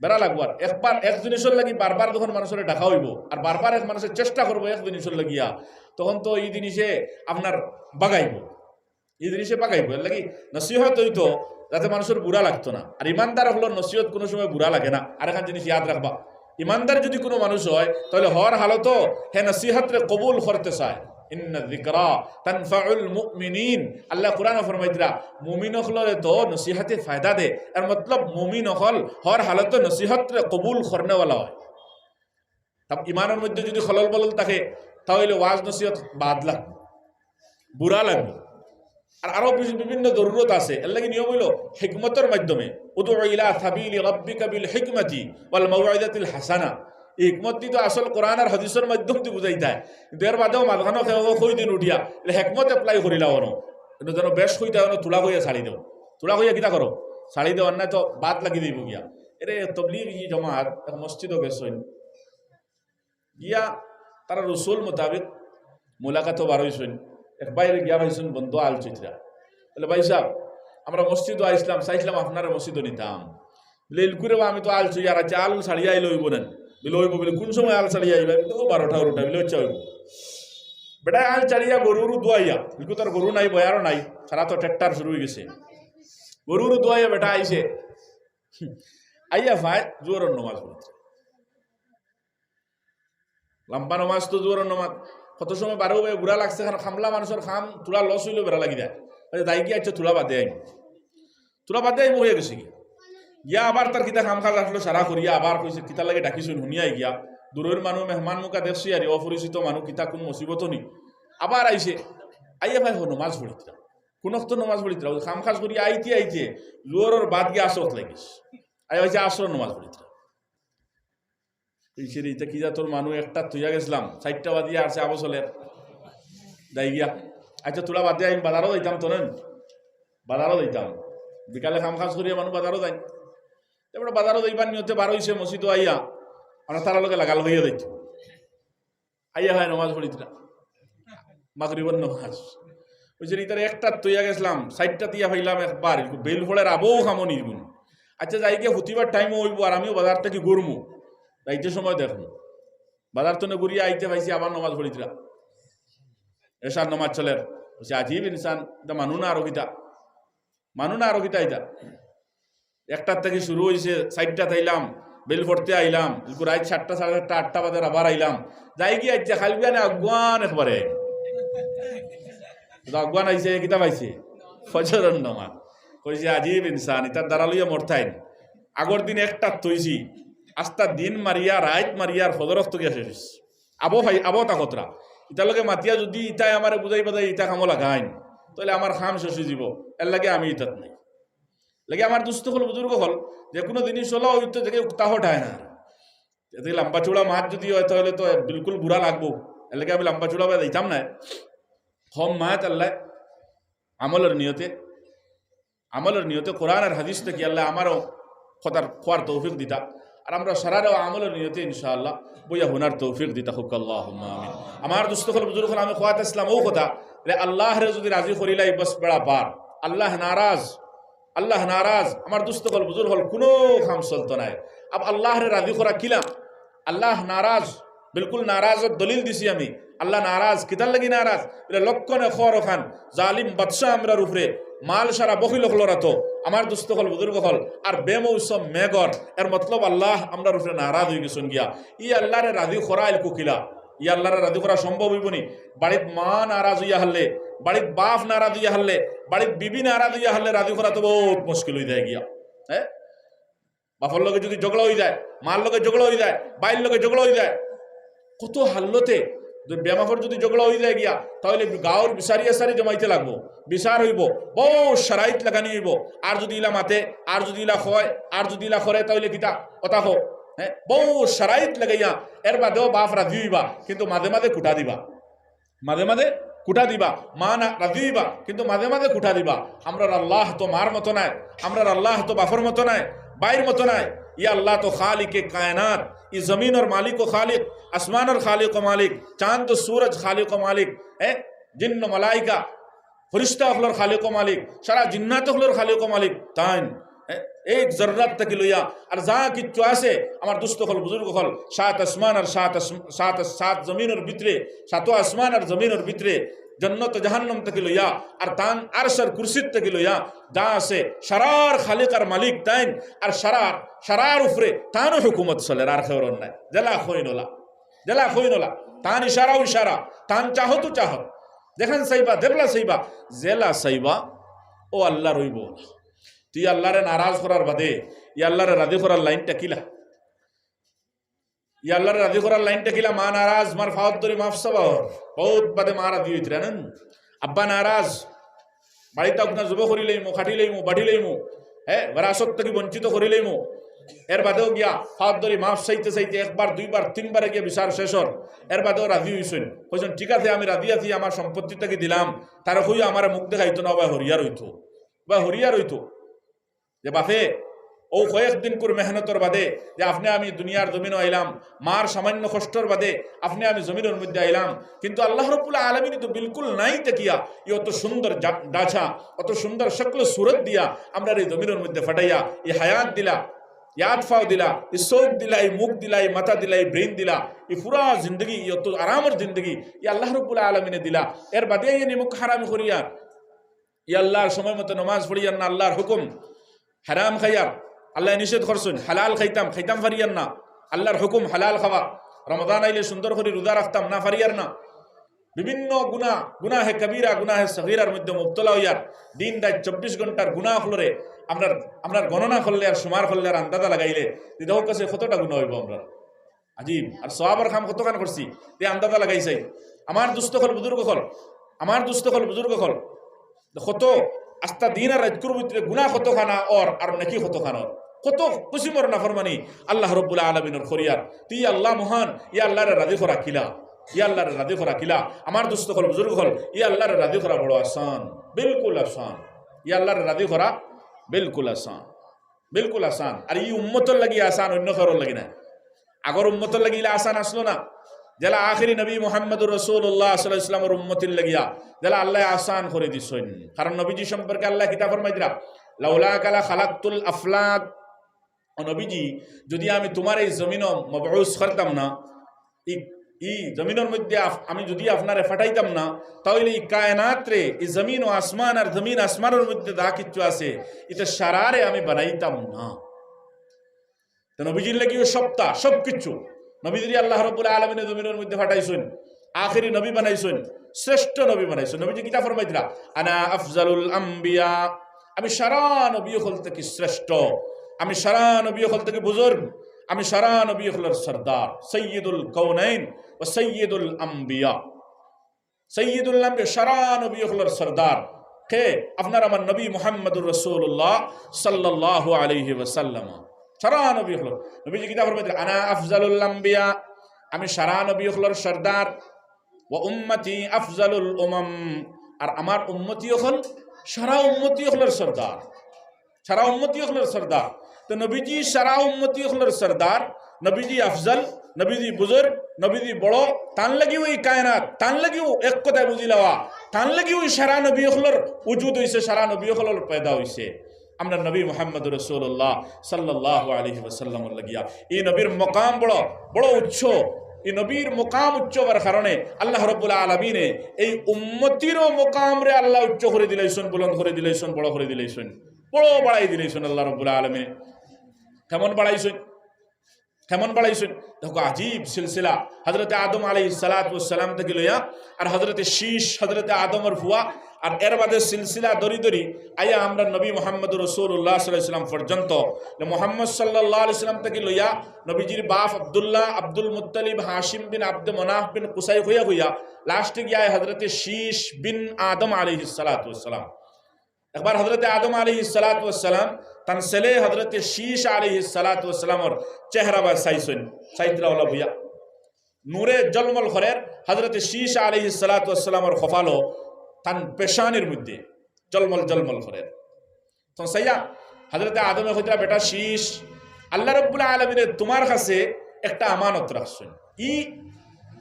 বেড়া লাগবো। আর একবার এক জিনিসর লাগি বারবার যখন মানুষরে ডাকা অইবো, আর বারবার এক মানুষে চেষ্টা করবো এক জিনিসর লাগিয়া, তখন তো ই জিনিসে আপনার বাগাইবো, ই জিনিসে বাগাইবো। এরলাগি নসিহত অইতো যাতে মানুষর বুরা লাগতো না। আর ইমানদার অকলর নসিহত কোনো সময় বুরা লাগে না। আরেকখান জিনিস ইয়াদ রাখবা, ইমানদার যদি কোনো মানুষ অয়, তাইলে হর হালতো হে নসিহতরে কবুল করতে চায়। ইন্না যিকরা তানফাউল মুমিনিন। আল্লায় কোরআনো ফরমাইতরা, মুমিন অকলরে তো নসিহতে ফায়দা দে। এর মতলব মুমিন অকল হর হালতো নসিহতরে কবুল করনেওয়ালা অয়। তা ইমানর মধ্যে যদি খলল বলল থাকে, তাইলে ওয়াজ নসিহত বাদ লাগবো, বুরা লাগবো। আর আরো বিভি-, বিভিন্ন জরুরত আছে। এরলাগি নিয়ম অইলো হিকমতর মাধ্যমে, উদউ ইলা সাবিলি রাব্বিকা বিল হিকমাতি ওয়াল মাউইজাতিল হাসানা। ই হিকমত দি তো আসল কোরআন আর হাদিসর মাধ্যম দি বুঝাইতায়, কিন্তু এর বাদেও মাঝখানো কেউ কই দিন উঠিয়া, এলে হিকমত apply করিলা অনো, কিন্তু যেন বেশ কইতা অনো তুলা কইয়া ছাড়ি দেও, তুলা কইয়া কিতা করো, ছাড়ি দেও, অন্যায় তো বাদ লাগি দিবো গিয়া। এরে তবলিগি জমাত এক মসজিদো গেছইন, গিয়া তারা রসুল মোতাবেক মোলাকাতো বার অইছইন। এক ভাইরে গিয়া পাইছইন বন্দ আল চৈতরা। বলে, "ভাই সাব, আমরা মসজিদো আইছলাম, চাইছলাম আপনারে মসজিদো নিতাম।" বলে, "ইলকুরে বা আমি তো আল চৈয়ার, আচ্ছা আল ছাড়িয়া আইলে অইবো না?" বলে, "অইবো।" বলে, "কোন সময় আল ছাড়িয়া আইবা?" বলে, "ও বারোটা উরোটা।" বলে, "আচ্ছা অইবো।" বেটায় আল ছাড়িয়া গরু উরু দুয়াইয়া, ইলকু তার গরু নাই, বয়ারও নাই, সারা তো ট্রেক্টর শুরু অই গেছে। গরু উরু দুয়াইয়া বেটা আইছে, আইয়া ভাই জোহরর নমাজ পড়িতরা। লম্বা নমাজ তো জোহরর নমাজ। কত সময় বারো ভাই বুরা লাগছে, কারণ কামলা মানুষর কাম থুড়া লস অইলেও বেড়া লাগি যায়। আচ্ছা, যাই গিয়া, আচ্ছা, থুড়া বাদে আইমু, থুড়া বাদে আইমু অইয়া গেছে গি। গিয়া আবার তার কিতা কাম কাজ আসলো সারা করিয়া আবার কইছে, "কিতার লাগি ডাকিছইন?" হুনিয়া গিয়া, দূরর মানুষ মেহমান মুখা দেখছি আর অপরিচিত মানুষ কিতা কোন মুসিবত নি। আবার আইছে, আইয়া ভাই হো নমাজ পড়িতরা, কোন অক্ত নমাজ পড়িতরা, কাম কাজ করিয়া আইতে আইতে জোহরর বাদ গিয়া আসরত লাগিস, আইয়া ভাইছে আসরর নমাজ পড়িতরা। এই সে ইতা কি জাতর মানুষ, একটা থইয়া গেছলাম, চাইরটা বাজিয়া আসে আবো চলের। যাই গিয়া। আচ্ছা, থুড়া বাদে আমি বাজারও যাইতাম তো নেন, বাজারও যাইতাম। বিকালে কাম কাজ করিয়া মানুষ বাজারও যায়। এবার বাজারও যাইবার নিয়তে বার অইছে, মসজিদও আইয়া, আমরা তারার লগে লাগাল অইয়া যাইতো। আইয়া ভাই নমাজ পড়িতরা, মাগরিবর নমাজ। অইছে ইতারে একটা থইয়া গেছলাম, চাইরটা দিয়া পাইলাম একবার, বেইল পড়ের আবো কামো নিগুন। আচ্ছা, যাই গিয়া হুতিবার টাইমও অইবো, আর আমিও বাজার থাকি ঘুরমু, যাইতে সময় দেখমু। বাজার তনে ঘুরিয়া আইতে পাইছি, আবার নমাজ পড়িতরা, এশার নমাজ চলের। অইছে আজীব ইনসান, ইতা মানুষ না আরো কিতা, মানুষ না আরো কিতা ইতা। একটার থাকি শুরু অইছে, চাইরটা থাইলাম, বেইল পড়তে আইলাম, ইলকু রাইত সাতটা, সাড়ে সাতটা, আটটা বাজার আবার আইলাম। যাই গিয়া আইছে, খালি বিয়ানে আগুয়ান একবারে। তো আগুয়ান আইছে, কিতা পাইছে? ফজরর নমাজ। কইছে, "আজীব ইনসান, ইতার দ্বারা লইয়া মরতাইন।" আগর দিন একটা থইছি, আস্তা দিন মারিয়া, রাইত মারিয়া, আর ফজর অক্ত গিয়া শেষ অইছে। আবো ভাই, আবো তা খতরা। ইতার লগে মাতিয়া যদি ইতায় আমারে বুঝাই বাজাই ইতা কামো লাগাইন, তাইলে আমার কাম শেষ অইযিবো। এরলাগি আমি ইতাত নাই। লাগে আমার দুস্ত অকল, বুজুর্গ অকল, যে কোনো জিনিস অইলে অইতো থেকে উক্তা হটায় না। এতে লম্বা চওড়া মাত যদি অয়, তাইলে তো বিলকুল বুরা লাগবো। এরলাগি আমি লম্বা চওড়া ভাবে যাইতাম না। কম মাত আল্লায় আমলর নিয়তে, আমলর নিয়তে কোরআন আর হাদিস থাকি আল্লায় আমারও কথার কওয়ার তৌফিক দিতা। আর আমরা সারারেও আমলর নিয়তে ইনশাআল্লাহ বইয়া হুনার তৌফিক দিতা হউক, আল্লাহুম্মা আমিন। আমার দুস্ত অকল, বুজুর্গ অকল, আমি কওয়াত আছলাম অউ কথা, যে আল্লাহরে যদি রাজি করিলাই, বস বেড়া পার। আল্লাহ নারাজ, আল্লাহ নারাজ, আমার দুস্ত অকল, বুজুর্গ অকল, কুনু কাম চলতো নায়। আব আল্লাহরে রাজি করা কিলা? আল্লাহ নারাজ, বিলকুল নারাজর দলিল দিছি আমি। আল্লাহ নারাজ, কিতার লাগি নারাজ? বলে, লক্ষণে খর খান, জালিম বাদশা আমরার উপরে, মাল সারা বখিল অকলর আতো, আমার দুস্ত অকল, বুজুর্গ অকল, আর বেমৌসম মেঘর। এর মতলব আল্লাহ আমরার উপরে নারাজ অইগেছইন গিয়া। ই আল্লাহরে রাজি করা ইলকু কিলা? ই আল্লাহরে রাজি করা সম্ভব অইবো নি? বাড়িত মা নারাজ অইয়া হারলে, বাড়িত বাপ নারাজ অইয়া হারলে, বাড়িত বিবি নারাজ অইয়া হারলে রাজি করা তো বউত মুশকিল অইযায় গিয়া। হ্যাঁ, বাপর লগে যুদি ঝগড়া অইযায়, মার লগে ঝগড়া অইযায়, ভাইর লগে ঝগড়া অইযায়, কত হাল্লতে, যুদি বেমাফর যুদি ঝগড়া অইযায় গিয়া, তাইলে গাউর বিচারি আচারি জমাইতে লাগবো, বিচার অইবো, বউত শারাইত লাগানি অইবো। আর যুদি ইলা মাতে, আর যুদি ইলা কয়, আর যুদি ইলা করে, তাইলে কিতা কথা কও? হ্যাঁ, বউত শারাইত লাগাইয়া, এর বাদেও বাপ রাজি অইবা, কিন্তু মাঝে মাঝে খুটা দিবা। মাঝে মাঝে খুটা দিবা, মা না রাজি অইবা, কিন্তু মাঝে মাঝে খুটা দিবা। আমরার আল্লাহ তো মার মতো নায়, আমরার আল্লাহ তো বাপর মতো নায়, ভাইর মতো নায়। ই আল্লাহ তো খালিকে কায়নাত, ই জমিনর মালিক ও খালিক, আসমানর খালিক ও মালিক, চান্দ ও সূরজ খালিক ও মালিক, হ্যাঁ, জিন্ন মালাইকা, ফিরিস্তা অকলর খালিক ও মালিক, সারা জিন্নাত অকলর খালিক ও মালিক, তাইন। এ-, এক জর্রাত থাকি লইয়া আর যা কিচ্ছু আছে, আমার দুস্ত অকল, বুজুর্গ অকল, সাত আসমান আর সাত আস-, সাত, সাত জমিনর ভিতরে, সাত আসমান আর জমিনর ভিতরে, জন্নত জাহান্নাম থাকি লইয়া আর তান আরশর কুরসিত থাকি লইয়া যা আছে, সারার খালিক আর মালিক তাইন, আর সারার, সারার উপরে তানও হুকুমত চলের, আর কেউর নাই। যেলা কইন অলা, যেলা কইন অলা, তান ইশারাও ইশারা, তান চাহতও চাহত, যেখান চাইবা, যেবলা চাইবা, যেলা চাইবা, ও আল্লাহর অইবো। তুই আল্লাহরে নারাজ করার বাদে ই আল্লাহরে রাজি করার লাইনটা কিলা? ই আল্লাহরে রাজি করার লাইনটা কিলা? মা নারাজ, মার ফাওত ধরি মাফ চাওয়া অর। বউত বাদে মা রাজি অইতরা না। আব্বা নারাজ, বাড়িত আউক না, জুবো করি লইমু, কাটি লইমু, বাটি লইমু, হ্যাঁ, বিরাসত থাকি বঞ্চিত করি লইমু। এর বাদেও গিয়া ফাওত ধরি মাফ চাইতে চাইতে একবার, দুইবার, তিনবারে গিয়া বিচার শেষ অর। এর বাদেও রাজি অইছইন, কইছইন, "ঠিক আছে, আমি রাজি আছি, আমার সম্পত্তি থাকি দিলাম।" তারে কইও আমারে মুখ দেখাইতো না, অবায় হরিয়ার অইতো, অবায় হরিয়ার অইতো। যে বাপে, অউ কয়েকদিনকুর মেহনতর বাদে যে আপনে আমি দুনিয়ার জমিনো আইলাম, মার সামান্য কষ্টর বাদে আপনে আমি জমিনর মধ্যে আইলাম, কিন্তু আল্লাহ রব্বুল আলামিন তো বিলকুল নাই থাকিয়া ই অত সুন্দর জা-, ঢাঁচা, অত সুন্দর শক্ল সুরত দিয়া আমরারে ই জমিনর মধ্যে ফাটাইয়া ই হায়াত দিলা, ই আত ফাও দিলা, ই চউখ দিলা, ই মুখ দিলা, ই মাথা দিলা, ই ব্রেইন দিলা, ই পুরা জিন্দেগি, ই অত আরামর জিন্দেগি ই আল্লাহ রব্বুল আলামিনে দিলা। এর বাদে আইয়া নি মুখ হারামি করিয়ার, ই আল্লাহর সময় মতো নমাজ পড়িয়ার না, আল্লাহর হুকুম, হারাম খাইয়ার, আল্লায় নিষেধ করছইন, হালাল খাইতাম, খাইতাম পারিয়ার না, আল্লাহর হুকুম হালাল খাওয়া, রমাদান আইলে সুন্দর করি রোজা রাখতাম না, পারিয়ার না, বিভিন্ন গুনা, গুনাহে কবিরা, গুনাহে সগীরার মধ্যে মুবতলা অইয়ার, দিন রাইত চব্বিশ ঘন্টার গুনা অকলরে আমরার, আমরার গণনা করলে আর সুমার করলে আর আন্দাজা লাগাইলে, তে দেখউক্কা চাই কতটা গুনা অইবো আমরার। আজিব। আর সওয়াবর কাম কতখান করছি, তে আন্দাজা লাগাই চাই। আমার দুস্ত অকল, বুজুর্গ অকল, আমার দুস্ত অকল, বুজুর্গ অকল, কত আস্তা দিন আর রাইতকুর ভিতরে গুনা কতখান অর আর নেকি কতখান অর, কত কিসিমর নাফরমানি আল্লাহ রব্বুল আলামিনর করিয়ার। তে ই আল্লাহ মহান, ই আল্লাহরে রাজি করা কিলা, ই আল্লাহরে রাজি করা কিলা? আমার দুস্ত অকল, বুজুর্গ অকল, ই আল্লাহরে রাজি করা বড় আসান, বিলকুল আসান। ই আল্লাহরে রাজি করা বিলকুল আসান। বিলকুল আসান। আর ই উম্মতর লাগি আসান, অইন্য কারোর লাগি নায়। আগর উম্মতর লাগি ইলা আসান আছলো না। যেলা আখেরি নবী মুহাম্মদুর রাসূলুল্লাহ সাল্লাল্লাহু আলাইহি ওয়াসাল্লামর উম্মতির লাগিয়া যেলা আল্লায় আসান করি দিছইন। কারণ নবীজি সম্পর্কে আল্লায় কিতা ফরমাইতরা? "লাউলাকা লাখালাকতুল আফলাক।" ও নবীজি, যুদি আমি তুমারে ই জমিনো মবউস করতাম না, ই, ই জমিনর মধ্যে আফ-, আমি যুদি আপনারে ফাটাইতাম না, তাইলে ই কায়নাতরে, ই জমিন ও আসমান আর জমিন আসমানর মধ্যে যা কিচ্ছু আছে, ইতা সারারে আমি বানাইতাম না। তো নবীজির লাগিও সবতা, সব কিচ্ছু। নবীজিরে আল্লাহ রব্বুল আলামিনে জমিনর মধ্যে ফাটাইছইন, আখেরি নবী বানাইছইন, শ্রেষ্ঠ নবী বানাইছইন। নবীজি কিতা ফরমাইতরা? "আনা আফজালুল আম্বিয়া।" আমি সারা নবী অকল থাকি শ্রেষ্ঠ, আমি সারা নবী অকল থাকি বুজুর্গ, আমি সারা নবী অকলর সর্দার, সাইয়্যিদুল কাউনাইন ওয়া সাইয়্যিদুল আম্বিয়া। সাইয়্যিদুল আম্বিয়া, সারা নবী অকলর সর্দার। কে? আপনার আমার নবী মুহাম্মদুর রাসূলুল্লাহ সাল্লাল্লাহু আলাইহি ওয়াসাল্লাম। সারা নবী অকলর। নবীজি কিতা ফরমাইতরা? "আনা আফজালুল আম্বিয়া।" আমি সারা নবী অকলর সর্দার। "ওয়া উম্মতি আফজালুল উমাম।" আর আমার উম্মতি অকল সারা উম্মতি অকলর সর্দার। সারা উম্মতি অকলর সর্দার। তো নবীজি সারা উম্মতি অকলর সর্দার, নবীজি আফজল, নবীজি বুজুর্গ, নবীজি বড়, তান লাগিও ই কায়নাত, তান লাগিও এক কথায় বুঝি লওয়া, তান লাগিও ই সারা নবী অকলর উজুদ অইছে, সারা নবী অকলর পয়দা অইছে। আমরার নবী মুহাম্মদুর রাসূলুল্লাহ সাল্লাল্লাহু আলাইহি ওয়াসাল্লামর লাগিয়া। ই নবীর মকাম বড়, বড় উচ্চ। এই নবীর মকাম উচ্চ হওয়ার কারণে আল্লাহ রব্বুল আলমিনে এই উম্মতিরও মকামরে আল্লাহ উচ্চ করে দিলাইছইন, বুলন্দ করে দিলাইছইন, বড় করে দিলাইছইন, বড় বাড়াই দিলাইছইন আল্লাহ রব্বুল আলমিনে। কেমন বাড়াইছইন? কেমন বাড়াইছইন? দেখো, আজীব সিলসিলা। হযরতে আদম আলাইহিস সালাতু ওয়াস সালাম থাকি লইয়া, আর হযরতে শীষ, হযরতে আদমর ফুয়া, আর এর বাদে সিলসিলা ধরি ধরি আইয়া আমরা নবী মুহাম্মদুর রাসূলুল্লাহ সাল্লাল্লাহু আলাইহি ওয়াসাল্লাম পর্যন্ত। লে মুহাম্মদ সাল্লাল্লাহু আলাইহি ওয়াসাল্লাম থাকি লইয়া নবীজির বাপ আব্দুল্লাহ, আব্দুল মুত্তালিব, হাশিম বিন আব্দে মনাফ বিন কুসাই হইয়া হইয়া লাস্টে গিয়া হযরতে শীষ বিন আদম আলাইহিস সালাতু ওয়াস সালাম। একবার হযরতে আদম আলাইহিস সালাতু ওয়াস সালাম তান ছেলে হযরতে শীষ আলাইহিস সালাতু ওয়াস সালামর চেহারা বা চাইছইন, চাইতরা ওলা বইয়া। নূরে জলমল করের হযরতে শীষ আলাইহিস সালাতু ওয়াস সালামর কপালো তান পেশানির মধ্যে জলমল জলমল করের। তো চাইয়া হযরতে আদমে কইতরা, "বেটা শীষ, আল্লাহ রাব্বুল আলামিনে তোমার কাছে একটা আমানত রাখছইন।" ই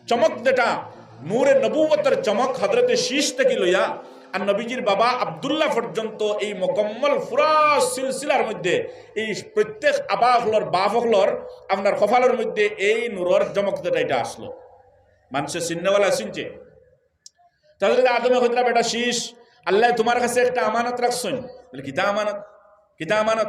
চমক যেটা, নূরে নবুয়তর চমক হযরতে শীষ থাকি লইয়া আর নবীজির বাবা আব্দুল্লাহ পর্যন্ত এই মুকম্মল পুরা সিলসিলার মধ্যে এই প্রত্যেক আবা অকলর, বাপ অকলর আপনার কপালর মধ্যে এই নূরর চমক যেটা, এটা আসলো। মানষে চিননেওয়ালা চিনছে। তে হযরতে আদমে কইতরা, "বেটা শীষ, আল্লায় তোমার কাছে একটা আমানত রাখছইন।" বলে, "কিতা আমানত? কিতা আমানত?"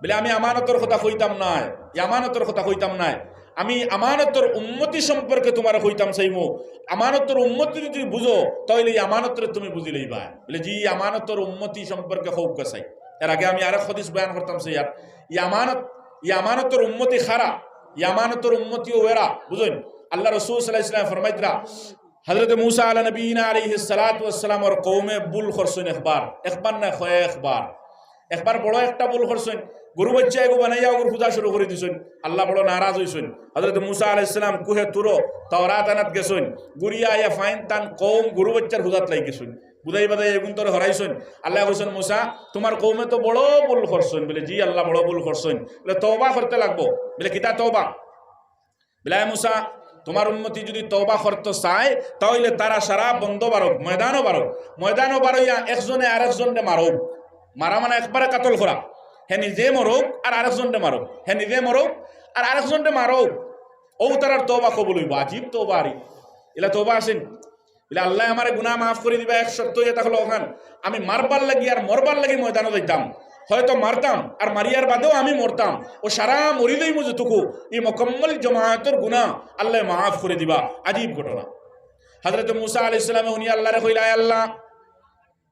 বলে, "আমি আমানতর কথা কইতাম নায়, ই আমানতর কথা কইতাম নায়। আমি আমানতর উম্মতি সম্পর্কে তোমারে কইতাম চাইমু। আমানতর উম্মতি যদি বুঝো, তাইলে ই আমানতরে তুমি বুঝি লইবায়।" বলে, "জি, আমানতর উম্মতি সম্পর্কে কউক্কা চাই।" এর আগে আমি আরেক হাদিস বয়ান করতাম চাই, আর ই আমানত, ই আমানতর উম্মতি কারা, ই আমানতর উম্মতি অউ এরা, বুঝইন? আল্লাহ রাসূল সাল্লাল্লাহু আলাইহি ওয়াসাল্লাম ফরমাইতরা, হযরতে মুসা আলা নবীনা আলাইহিস সালাতু ওয়াস সালামর কওমে ভুল করছইন একবার, একবার না, কয়েকবার। একবার বড় একটা ভুল করছইন, গরু বাইচ্চা এগু বানাইয়া অগুর পূজা শুরু করি দিছইন, আল্লাহ বড় নারাজ অইছইন। হযরতে মুসা আলাইহিস সালাম কুহে তুরো তাওরাত আনাত গেছইন, ঘুরিয়া আইয়া ফাইন তান কওম গরু বাইচ্চার পূজাত লাগি গেছইন, বুঝাই বাজাই এগুন তোরে হরাইছইন। আল্লায় কইছইন, "মুসা, তোমার কওমে তো বড় ভুল করছইন।" বলে, "জি আল্লাহ, বড় ভুল করছইন।" বলে, "তওবা করতে লাগবো।" বলে, "কিতা তওবা?" বলে, "আয় মুসা, তোমার উম্মতি যদি তওবা করতে চায়, তাইলে তারা সারা বন্দ বারউক, ময়দানো বারউক, ময়দানো বারইয়া একজনে আরেকজনরে মারউক।" মারা মানে একবারে কাতল করা। হে নিজে মরউক আর আরেকজনরে মারউক, হে নিজে মরউক আর আরেকজনরে মারউক। অউ তারার তওবা কবুল অইবো। আজীব তওবা আরি। ইলা তওবা আছেনি? বলে, "আল্লায় আমারে গুনা মাফ করি দিবা, এক শর্ত ইটা অইলো অখান, আমি মারবার লাগি আর মরবার লাগি ময়দানো যাইতাম, হয়তো মারতাম আর মারিয়ার বাদেও আমি মরতাম, অউ সারা মরি যাইমু যেটুকু, ই মুকম্মল জমাতর গুনা আল্লায় মাফ করি দিবা।" আজীব ঘটনা। হযরতে মুসা আলাইহিস সালামে হুনিয়া আল্লারে কইলা, "আয় আল্লাহ,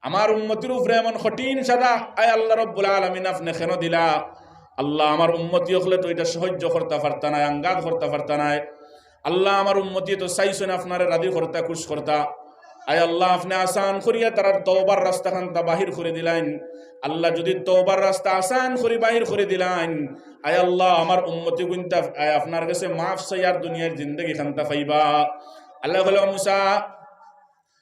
আমার উম্মতির উপরে এমন কঠিন সাজা, আয় আল্লাহ রব্বুল আলামিন, আপনে কেনে দিলা? আল্লাহ, আমার উম্মতি অকলে তো ইটা সহ্য করতা পারতা নায়, আঙ্গাজ করতা পারতা নায়। আল্লাহ, আমার উম্মতি তো চাইছইন আপনারে রাজি করতা, খুশ করতা। আয় আল্লাহ, আপনে আসান করিয়া তারার তওবার রাস্তাখানতা বাহির করি দিলাইন। আল্লাহ, যদি তওবার রাস্তা আসান করি বাহির করি দিলাইন, আয় আল্লাহ, আমার উম্মতিগুইনতা, আয়, আপনার গেছে মাফ চাইয়ার দুনিয়ার জিন্দেগিখানতা পাইবা।" আল্লায় কইলা, "মুসা,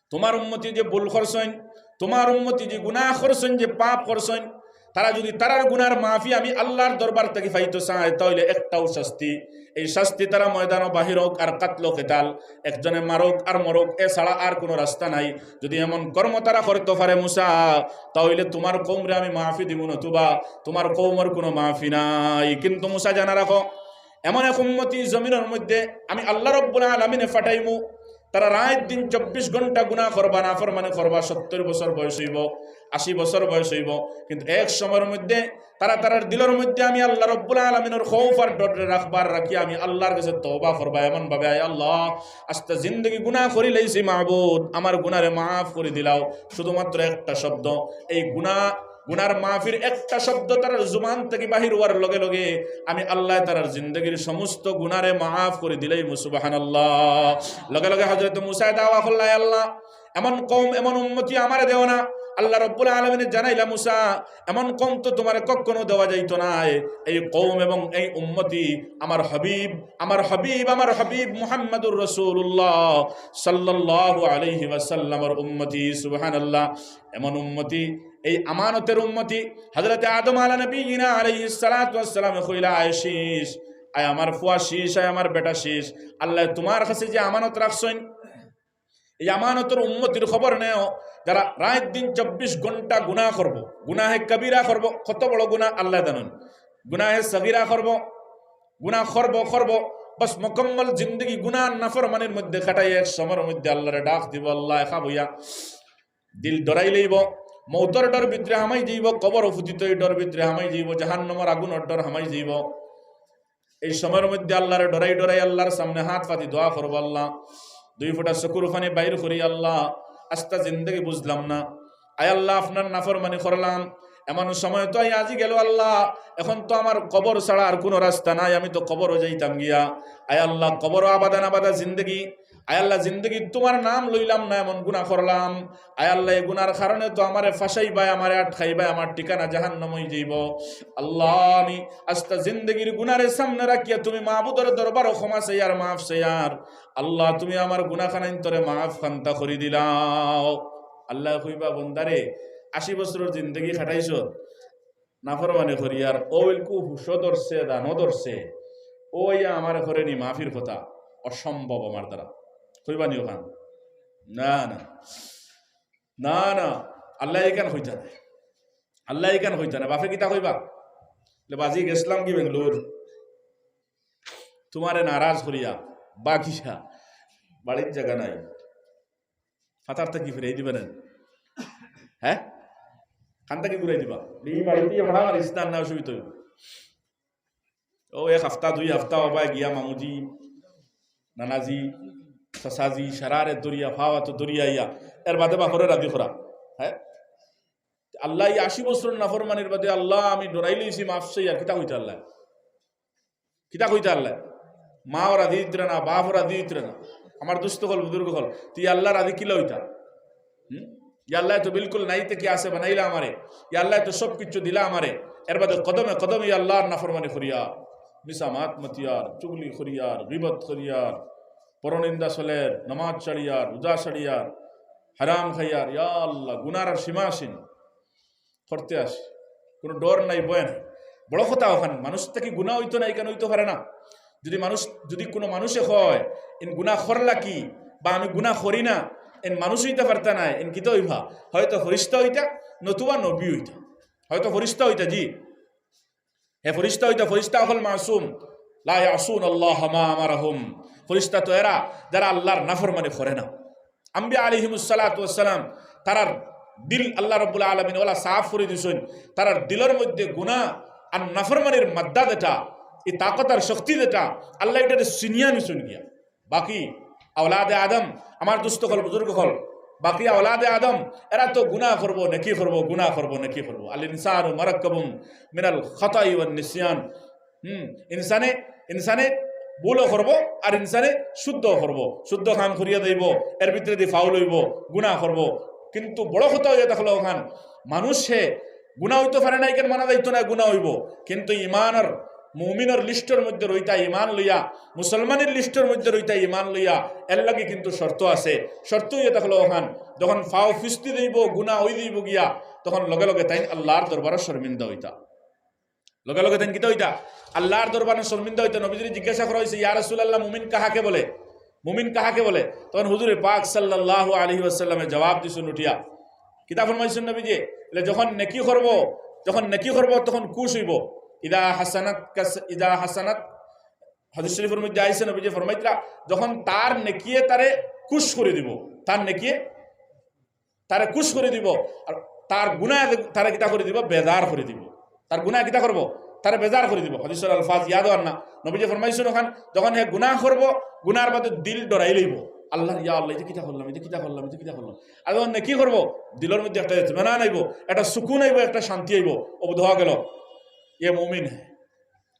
তোমার উম্মতি যে ভুল করছইন, তোমার উম্মতি যে গুনা করছইন, যে পাপ করছইন, তারা যদি তারার গুনার মাফি আমি আল্লার দরবার থাকি পাইতো চায়, তাইলে একটাউ শাস্তি, এই শাস্তি তারা ময়দানো বাহির অউক আর কাতলো কেতাল, একজনে মারউক আর মরউক, এ ছাড়া আর কুনু রাস্তা নাই। যদি এমন কর্ম তারা করতো পারে মুসা, তাইলে তোমার কওমরে আমি মাফি দিমু, নতুবা তোমার কওমর কুনু মাফি নাই।" কিন্তু মুসা জানা রাখো, এমন এক উম্মতি জমিনর মধ্যে আমি আল্লাহ রব্বুল আলামিনে পাঠাইমু, তারা রাইত দিন চব্বিশ ঘন্টা গুনা করবা, নাফরমানি করবা, সত্তর বছর বয়স অইবো, আশি বছর বয়স অইবো, কিন্তু এক সময়র মধ্যে তারা তারার দিলর মধ্যে আমি আল্লাহ রব্বুল আলামিনর খৌফ আর ডর রাখবার রাখি আমি আল্লার গেছে তওবা করবা এমন ভাবে, "আয় আল্লাহ, আস্তা জিন্দেগি গুনা করিলাইছি মাবুদ, আমার গুনারে মাফ করি দিলাও।" শুধুমাত্র একটা শব্দ, এই গুনা গুনার মাফির একটা শব্দ তারার জুবান থাকি বাহির অওয়ার লগে লগে আমি আল্লায় তারার জিন্দেগির সমস্ত গুনারে মাফ করি দিলাইমু। সুবহানাল্লাহ। লগে লগে হযরতে মুসায় দাওয়া করলা, "আয় আল্লাহ, এমন কওম, এমন উম্মতি আমারে দেও না।" আল্লাহ রব্বুল আলামিনে জানাইলা, "মুসা, এমন কওম তো তোমারে কখনো দেওয়া যাইতো নায়। এই কওম এবং এই উম্মতি আমার হাবিব, আমার হাবিব, আমার হাবিব মুহাম্মাদুর রাসূলুল্লাহ সাল্লাল্লাহু আলাইহি ওয়াসাল্লামর উম্মতি।" সুবহানাল্লাহ। এমন উম্মতি, এই আমানতের উম্মতি, হযরতে আদম আলা নবীনা আলাইহিস সালাতু ওয়াস সালামে কইলা, "আয় শীষ, আয় আমার ফুয়া শীষ, আয় আমার বেটা শীষ, আল্লায় তোমার কাছে যে আমানত রাখছইন, এই আমানতর উম্মতির খবর নেও, যারা রাইত দিন চব্বিশ ঘন্টা গুনা করবো, গুনাহে কবিরা করবো, কত বড় গুনা আল্লায় জানইন, গুনাহে সগিরা করবো, গুনা করবো, করবো, বাস মুকাম্মল জিন্দেগি গুনাহ নাফরমানির মধ্যে কাটাইয়া এক সময়র মধ্যে আল্লারে ডাক দিবো, আল্লাহ একা বইয়া দিল ডরাই লইবো, মৌতর ডর ভিতরে হামাই যাইবো, কবর ফুতিত এই ডর ভিতরে হামাই যাইবো, জাহান্নামর আগুনর ডর হামাই যাইবো। এই সময়র মধ্যে আল্লারে ডরাই ডরাই আল্লার সামনে হাত পাতি দোয়া করবো, আল্লাহ, দুই ফুটা চকুর পানি বাইর করি, আল্লাহ, আস্তা জিন্দেগি বুঝলাম না, আয় আল্লাহ, আপনার নাফরমানি করলাম, এমন সময় তো আই আজি গেল, আল্লাহ, এখন তো আমার কবর ছাড়া আর কোনো রাস্তা নাই, আমি তো কবরও যাইতাম গিয়া। আয় আল্লাহ, কবরও আবাদান আবাদা জিন্দেগি, আয় আল্লাহ, জিন্দেগি তোমার নাম লইলাম না, এমন গুনাহ করলাম। আয় আল্লাহ, এই গুনার কারণে তো আমারে ফাঁসাইবায়, আমারে আটকাইবায়, আমার ঠিকানা জাহান্নাম অই যাইবো। আল্লাহ, আমি আস্তা জিন্দেগির গুনারে সামনে রাখিয়া তুমি মাবুদর দরবারো ক্ষমা চাইয়ার, মাফ চাইয়ার। আল্লাহ, তুমি আমার গুনাখানাইন তরে মাফ খান্তা করি দিলাও। আল্লাহ কইবা, বন্দারে, আশি বছরর জিন্দেগি কাটাইছো নাফরমানি করিয়ার, অউ ইলকু হুশও ধরছে, দানও ধরছে, অউ আইয়া আমারে করেনি মাফির কথা, অসম্ভব আমার দ্বারা। কইবা নি অখান? না, না, না, না, আল্লাহ ইখান কইতা না, আল্লাহ ইখান কইতা না। বাফে কিতা কইবা? বলে, বাজি গেছলাম কি বেঙ্গলোর, তোমারে নারাজ করিয়া, বাগিয়া, বাড়িত জাগা নাই, ফাতার থাকি ফিরাই দিবা না? হ্যাঁ, কান থাকি ঘুরাই দিবা? এই বাড়িত ইয়া ভাড়া মারিস না, না অসুবিধা অইবো। অউ এক হাপ্তা, দুই হাপ্তা অবায় গিয়া মামুজি, নানাজি, চাচাজি, সারারে দরিয়া, ফাওয়া তো দরিয়া ইয়া, এর বাদে বাফরে রাজি করা। হ্যাঁ, আল্লাহ, এই আশি বছর নাফরমানির বাদে আল্লাহ, আমি ডরাই লইছি, মাফ চাইয়ার, কিতা কইতা আল্লাহ? কিতা কইতা আল্লাহ? মাও রাজি অইতরা না, বাফও রাজি অইতরা না। আমার দোস্ত অকল, বুজুর্গ অকল, তে আল্লাহ রাজি কিলা অইতা? হুম? ইয়া আল্লাহ তো বিলকুল নাই থাকি আছে বানাইলা আমারে, ইয়া আল্লাহ তো সব কিছু দিলা আমারে, এর বাদে কদমে কদমে ইয়া আল্লাহর নাফরমানি করিয়ার, মিছা মাত মাতিয়ার, চুগলি করিয়ার, গিবত করিয়ার, পরনিন্দা চলের, নামাজ ছাড়িয়ার, রোজা ছাড়িয়ার, হারাম খাইয়ার, ইয়া আল্লাহ, গুনার আর সীমা আছে নি? করতে আসে, কোনো ডর নাই, ভয় নাই। বড় কথা অখান, মানুষ থাকি গুনা অইতো না, ইখান অইতো পারে না। যদি মানুষ, যদি কোনো মানুষে কয়, "ইন গুনা করলা কি?" বা "আমি গুনা করি না", এন মানুষ অইতা পারতা নায়, এন কিতা অইবা? হয়তো ফিরিস্তা অইতা, নতুবা নবী অইতা। হয়তো ফিরিস্তা অইতা, জি। হে ফিরিস্তা অইতা, ফিরিস্তা অকল মাসুম। লা ইয়াসুন আল্লাহ মা আমারাহুম। ফিরিস্তা তো এরা, যারা আল্লাহর নাফরমানি করে না। আম্বিয়া আলাইহিমুস সালাতু ওয়াস সালাম, তারার দিল আল্লাহ রাব্বুল আলামিন ওলা সাফ করি দিছইন। তারার দিলর মধ্যে গুনা আর নাফরমানির মাদ্দা যেটা, এই তাকত আর শক্তি যেটা, আল্লাহ ইটারে ছিনিয়া নিছইন গিয়া। বাকি আওলাদে আদম, আমার দোস্ত অকল, বুজুর্গ অকল, বাকি আওলাদে আদম, এরা তো গুনা করবো, নেকি করবো, গুনা করবো, নেকি করবো। আল ইনসানু মুরাক্কাবুম মিনাল খাতাই ওয়ান নিসিয়ান। হুম, ইনসানে, ইনসানে ভুলও করবো, আর ইনসানে শুদ্ধও করবো। শুদ্ধ কাম করিয়া যাইবো, এর ভিতরেদি ফাউল অইবো, গুনা করবো। কিন্তু বড় কথা অইয়া থাকলো অখান, মানুষে গুনা অইতো পারে না, ইখান মানা যাইতো না, গুনা অইবো। কিন্তু ইমানর, মুমিনর লিস্টর মধ্যে রইতা ইমান লইয়া, মুসলমানের লিস্টর মধ্যে রইতা ইমান লইয়া, এর লাগি কিন্তু শর্ত আছে। শর্ত অইয়া থাকলো অখান, যখন ফাও ফিস্তি যাইবো, গুনা অই যাইবো গিয়া, তখন লগে লগে তাইন আল্লাহর দরবারো শর্মিন্দা অইতা। লগে লগে তাইন কিতা অইতা? আল্লাহর দরবারো শর্মিন্দা অইতা। নবীজিরে জিজ্ঞাসা করা অইছে, "ইয়া রাসূলুল্লাহ, মুমিন কাহাকে বলে? মুমিন কাহাকে বলে?" তখন হুজুরে পাক সাল্লাল্লাহু আলাইহি ওয়াসাল্লামে জবাব দিছইন উঠিয়া। কিতা ফরমাইছইন নবীজি? বলে, "যখন নেকি করবো, যখন নেকি করবো, তখন খুশ অইবো।" ইদা হাসানাত কাস-, ইদা হাসানাত, হাদিস শরীফর মধ্যে আইছে, নবীজি ফরমাইতরা, যখন তার নেকিয়ে তারে খুশ করি দিবো, তার নেকিয়ে তারে খুশ করি দিবো, আর তার গুনায় তারে কিতা করি দিবো? বেজার করি দিবো। তার গুনায় কিতা করবো? তারে বেজার করি দিবো। হাদিসর আলফাজ ইয়াদ অর না, নবীজি ফরমাইছইন অখান, যখন হে গুনা করবো, গুনার বাদে দিল ডরাই লইবো, "আল্লাহ, ইয়া আল্লাহ, ইটা কিতা করলাম, ইটা কিতা করলাম, ইটা কিতা করলাম।" আর যখন নেকি করবো, দিলর মধ্যে একটা ইতমিনান আইবো, একটা সুকুন আইবো, একটা শান্তি আইবো। অবুধ অওয়া গেল, "এ মুমিন হে।"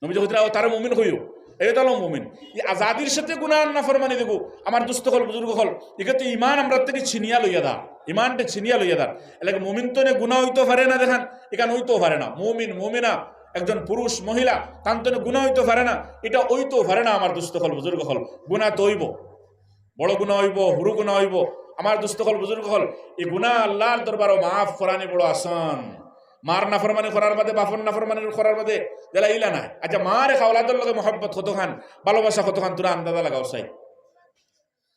নবীজি কইতরা, "ও তারে মুমিন কইও, এ তাইলো মুমিন।" ই আজাদির সাথে গুনা আর নাফরমানি দেখো, আমার দোস্ত অকল, বুজুর্গ অকল, ইগু তো ইমান আমরার থাকি ছিনিয়া লইয়া দা, ইমানটা ছিনিয়া লইয়া দা। এর লাগি মুমিন তো নে গুনা অইতো পারে না, দেখইন, ইখান অইতো পারে না। মুমিন, মুমিনা, একজন পুরুষ, মহিলা, তান তো নে গুনা অইতো পারে না, ইটা অইতো পারে না, আমার দোস্ত অকল, বুজুর্গ অকল, গুনা তো অইবো। বড় গুনা অইবো, হুরু গুনা অইবো। আমার দোস্ত অকল, বুজুর্গ অকল, ই গুনা আল্লাহর দরবারো মাফ করানি বড় আসান। মার নাফরমানি করার বাদে, বাফর নাফরমানি করার বাদে, যেলা ইলা নায়। আচ্ছা, মার এক আওলাদর লগে মহব্বত কতখান, ভালোবাসা কতখান, তুরা আন্দাজা লাগাও চাই।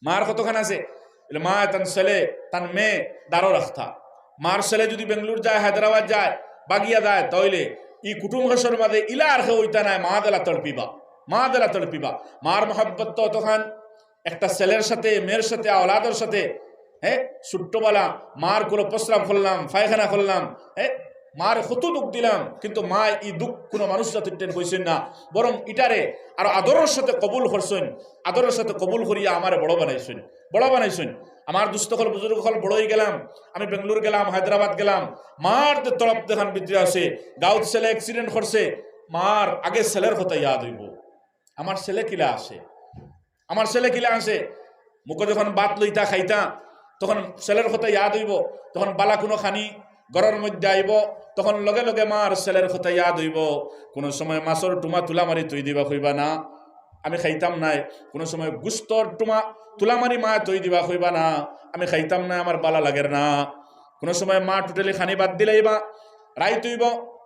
মার কতখান আছে? বলে, মা তান ছেলে, তান মেয়ে দারো রাখতা। মার ছেলে যদি বেঙ্গলোর যায়, হায়দ্রাবাদ যায়, বাগিয়া যায়, তাইলে ই কুটুম ঘরর মাঝে ইলা আর কেউ অইতা নায়, মা যেলা তড়পিবা। মা যেলা তড়পিবা। মার মহব্বত তো অতখান, একটা ছেলের সাথে, মেয়ের সাথে, আওলাদর সাথে, হ্যাঁ, ছোট্টবেলা মার কুলো প্রস্রাব করলাম, পায়খানা করলাম, হ্যাঁ, মার কত দুঃখ দিলাম, কিন্তু মা ই দুঃখ কুনু মানুষ জাতির টেন কইছইন না, বরং ইটারে আরো আদরর সাথে কবুল করছইন, আদরর সাথে কবুল করিয়া আমারে বড় বানাইছইন, বড় বানাইছইন। আমার দুস্ত অকল, বুজুর্গ অকল, বড় অই গেলাম, আমি বেঙ্গালুর গেলাম, হায়দ্রাবাদ গেলাম, মার যে তড়প যেখান ভিতরে আছে, গাউত ছেলে accident করছে, মার আগে ছেলের কথা ইয়াদ অইবো, আমার ছেলে কিলা আছে, আমার ছেলে কিলা আছে। মুখো যখন ভাত লইতা খাইতা, তখন ছেলের কথা ইয়াদ অইবো। তখন বালা কুনু খানি ঘরর মধ্যে আইবো, তখন লগে লগে মার ছেলের কথা ইয়াদ অইবো। কুনু সময় মাছর টুমা তুলা মারি থই দিবা কইবা না, আমি খাইতাম নায়। কুনু সময় গুস্তর টুমা তুলা মারি মায় থই দিবা কইবা না, আমি খাইতাম নায়, আমার বালা লাগের না। কুনু সময় মা totally খানি বাদ দিলাইবা, রাইত অইবো,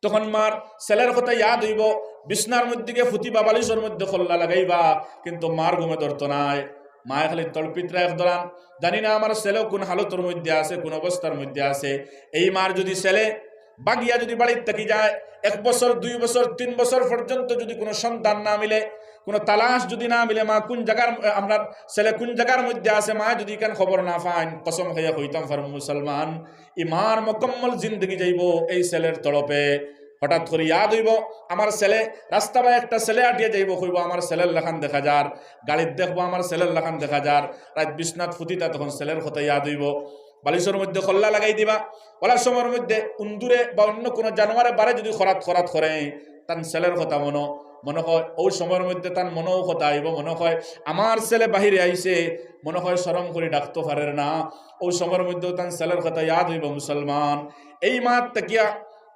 তখন মার ছেলের কথা ইয়াদ অইবো, বিছনার মধ্যে গিয়া ফুতিবা, বালিশর মধ্যে কল্লা লাগাইবা, কিন্তু মার ঘুমে ধরতো নায়। মায় খালি তড়পিতরা এক ধরান, জানি না আমার ছেলে কুন হালতর মধ্যে আছে, কুন অবস্থার মধ্যে আছে। এই মার যুদি ছেলে বাগিয়া যুদি বাড়ির থাকি যায়, এক বছর, দুই বছর, তিন বছর পর্যন্ত যুদি কুনু সন্ধান না মিলে, কুনু তালাশ যুদি না মিলে, মা কুন জাগার, আপনার ছেলে কুন জাগার মধ্যে আছে, মা যুদি ইখান খবর না পাইন, কসম খাইয়া কইতাম পারমু মুসলমান, ই মার মুকাম্মল জিন্দেগি যাইবো এই ছেলের তড়পে। হঠাৎ করি ইয়াদ অইবো, আমার ছেলে, রাস্তা বায় একটা ছেলে আটিয়া যাইবো, কইবো, "আমার ছেলের লাখান দেখা যার।" গাড়িত দেখবো, "আমার ছেলের লাখান দেখা যার।" রাইত বিছনাত ফুতিতা, তখন ছেলের কথা ইয়াদ অইবো। বালিশর মধ্যে কল্লা লাগাই দিবা। অলা সময়র মধ্যে উন্দুরে বা অন্য কুনু জানোয়ারে বারে যুদি খরাত খরাত করে, তান ছেলের কথা মনো, মনো কয়, অউ সময়র মধ্যে তান মনো কথা আইবো, মনো কয়, "আমার ছেলে বাহিরে আইছে, মনো কয় শরম করি ডাকতো পারের না।" অউ সময়র মধ্যেও তান ছেলের কথা ইয়াদ অইবো মুসলমান। এই মাত থাকিয়া,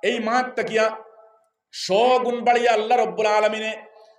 এই মাত থাকিয়া শ গুণ বাড়িয়া আল্লাহ রব্বুল আলামিনে,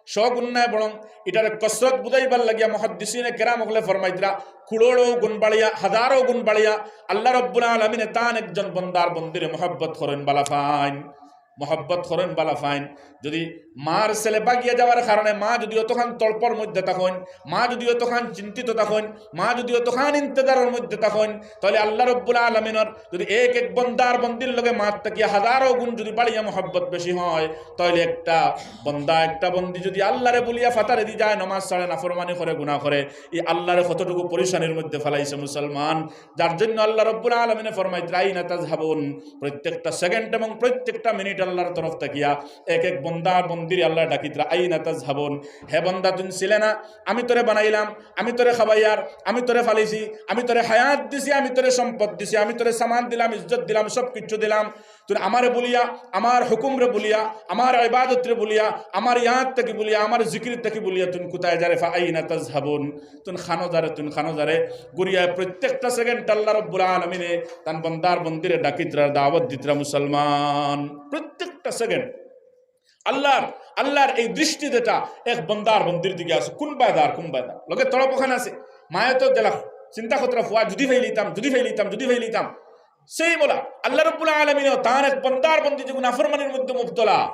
শ গুণ নায়, বরং ইটারে কসরত বুঝাইবার লাগিয়া মুহাদ্দিসিনে কেরাম অকলে ফরমাইতরা, কুড়োড়ো গুণ বাড়িয়া, হাজারো গুণ বাড়িয়া আল্লাহ রব্বুল আলামিনে তান একজন বন্দার বন্দিরে মহব্বত করইন, বালা পাইন, মহব্বত করইন, বালা পাইন। যুদি মার ছেলে বাগিয়া যাওয়ার কারণে মা যুদি অতখান তড়পর মধ্যে থাকইন, মা যুদি অতখান চিন্তিত থাকইন, মা যুদি অতখান ইন্তেজারর মধ্যে থাকইন, তাইলে আল্লাহ রব্বুল আলামিনর যুদি এক এক বন্দার বন্দির লগে মাত থাকিয়া হাজারো গুণ যুদি বাড়িয়া মহব্বত বেশি হয়, তাইলে একটা বন্দা, একটা বন্দি যুদি আল্লাহরে ভুলিয়া ফাতারেদি যায়, নমাজ ছাড়ে, নাফরমানি করে, গুনাহ করে, ই আল্লাহরে কতটুকু পরিশানির মধ্যে ফালাইছে মুসলমান। যার জন্য আল্লাহ রব্বুল আলামিনে ফরমাইতরা, "আইনা তাজহাবুন?" প্রত্যেকটা সেকেন্ড এবং প্রত্যেকটা মিনিট আল্লাহর তরফ থাকিয়া এক এক বন্দা বন্দিরে আল্লাহ ডাকিতরা, "আইনা তাজহাবুন?" হে বন্দা, তুই ছিলে না? আমি তোরে বানাইলাম, আমি তোরে খাবাইয়ার, আমি তোরে ফালিছি, আমি তোরে হায়াত দিছি, আমি তোরে সম্পদ দিছি, আমি তোরে সামান দিলাম, ইজ্জত দিলাম, সব কিচ্ছু দিলাম। তুই আমারে ভুলিয়া, আমার হুকুমরে ভুলিয়া, আমার ইবাদতরে ভুলিয়া, আমার ইয়াদ থাকি ভুলিয়া, আমার জিকির থাকি ভুলিয়া তুই কুতায় যারে? ফা আইনা তাজহাবুন? তুই খানো যারে, তুই খানো যারে? ঘুরিয়া প্রত্যেকটা সেকেন্ড আল্লাহ রব্বুল আলামিনে তান বন্দার বন্দিরে ডাকিতরা, দাওয়াত দিতরা মুসলমান। প্রত্যেকটা সেকেন্ড আল্লাহর, আল্লাহর এই দৃষ্টি যেটা এক বন্দার বন্দির দিকে আছে, কুনবায় যার, কুনবায় যার। লগে তড়প অখান আছে, মায়ে তো দিলা, চিন্তা করতরা, ফুয়া যুদি ফাইলিতাম, যুদি ফাইলিতাম, যুদি ফাইলিতাম। সেই বলা, আল্লাহ রব্বুল আলামিনেও তান এক বন্দার বন্দি যেগু নাফরমানির মধ্যে মুবতলা,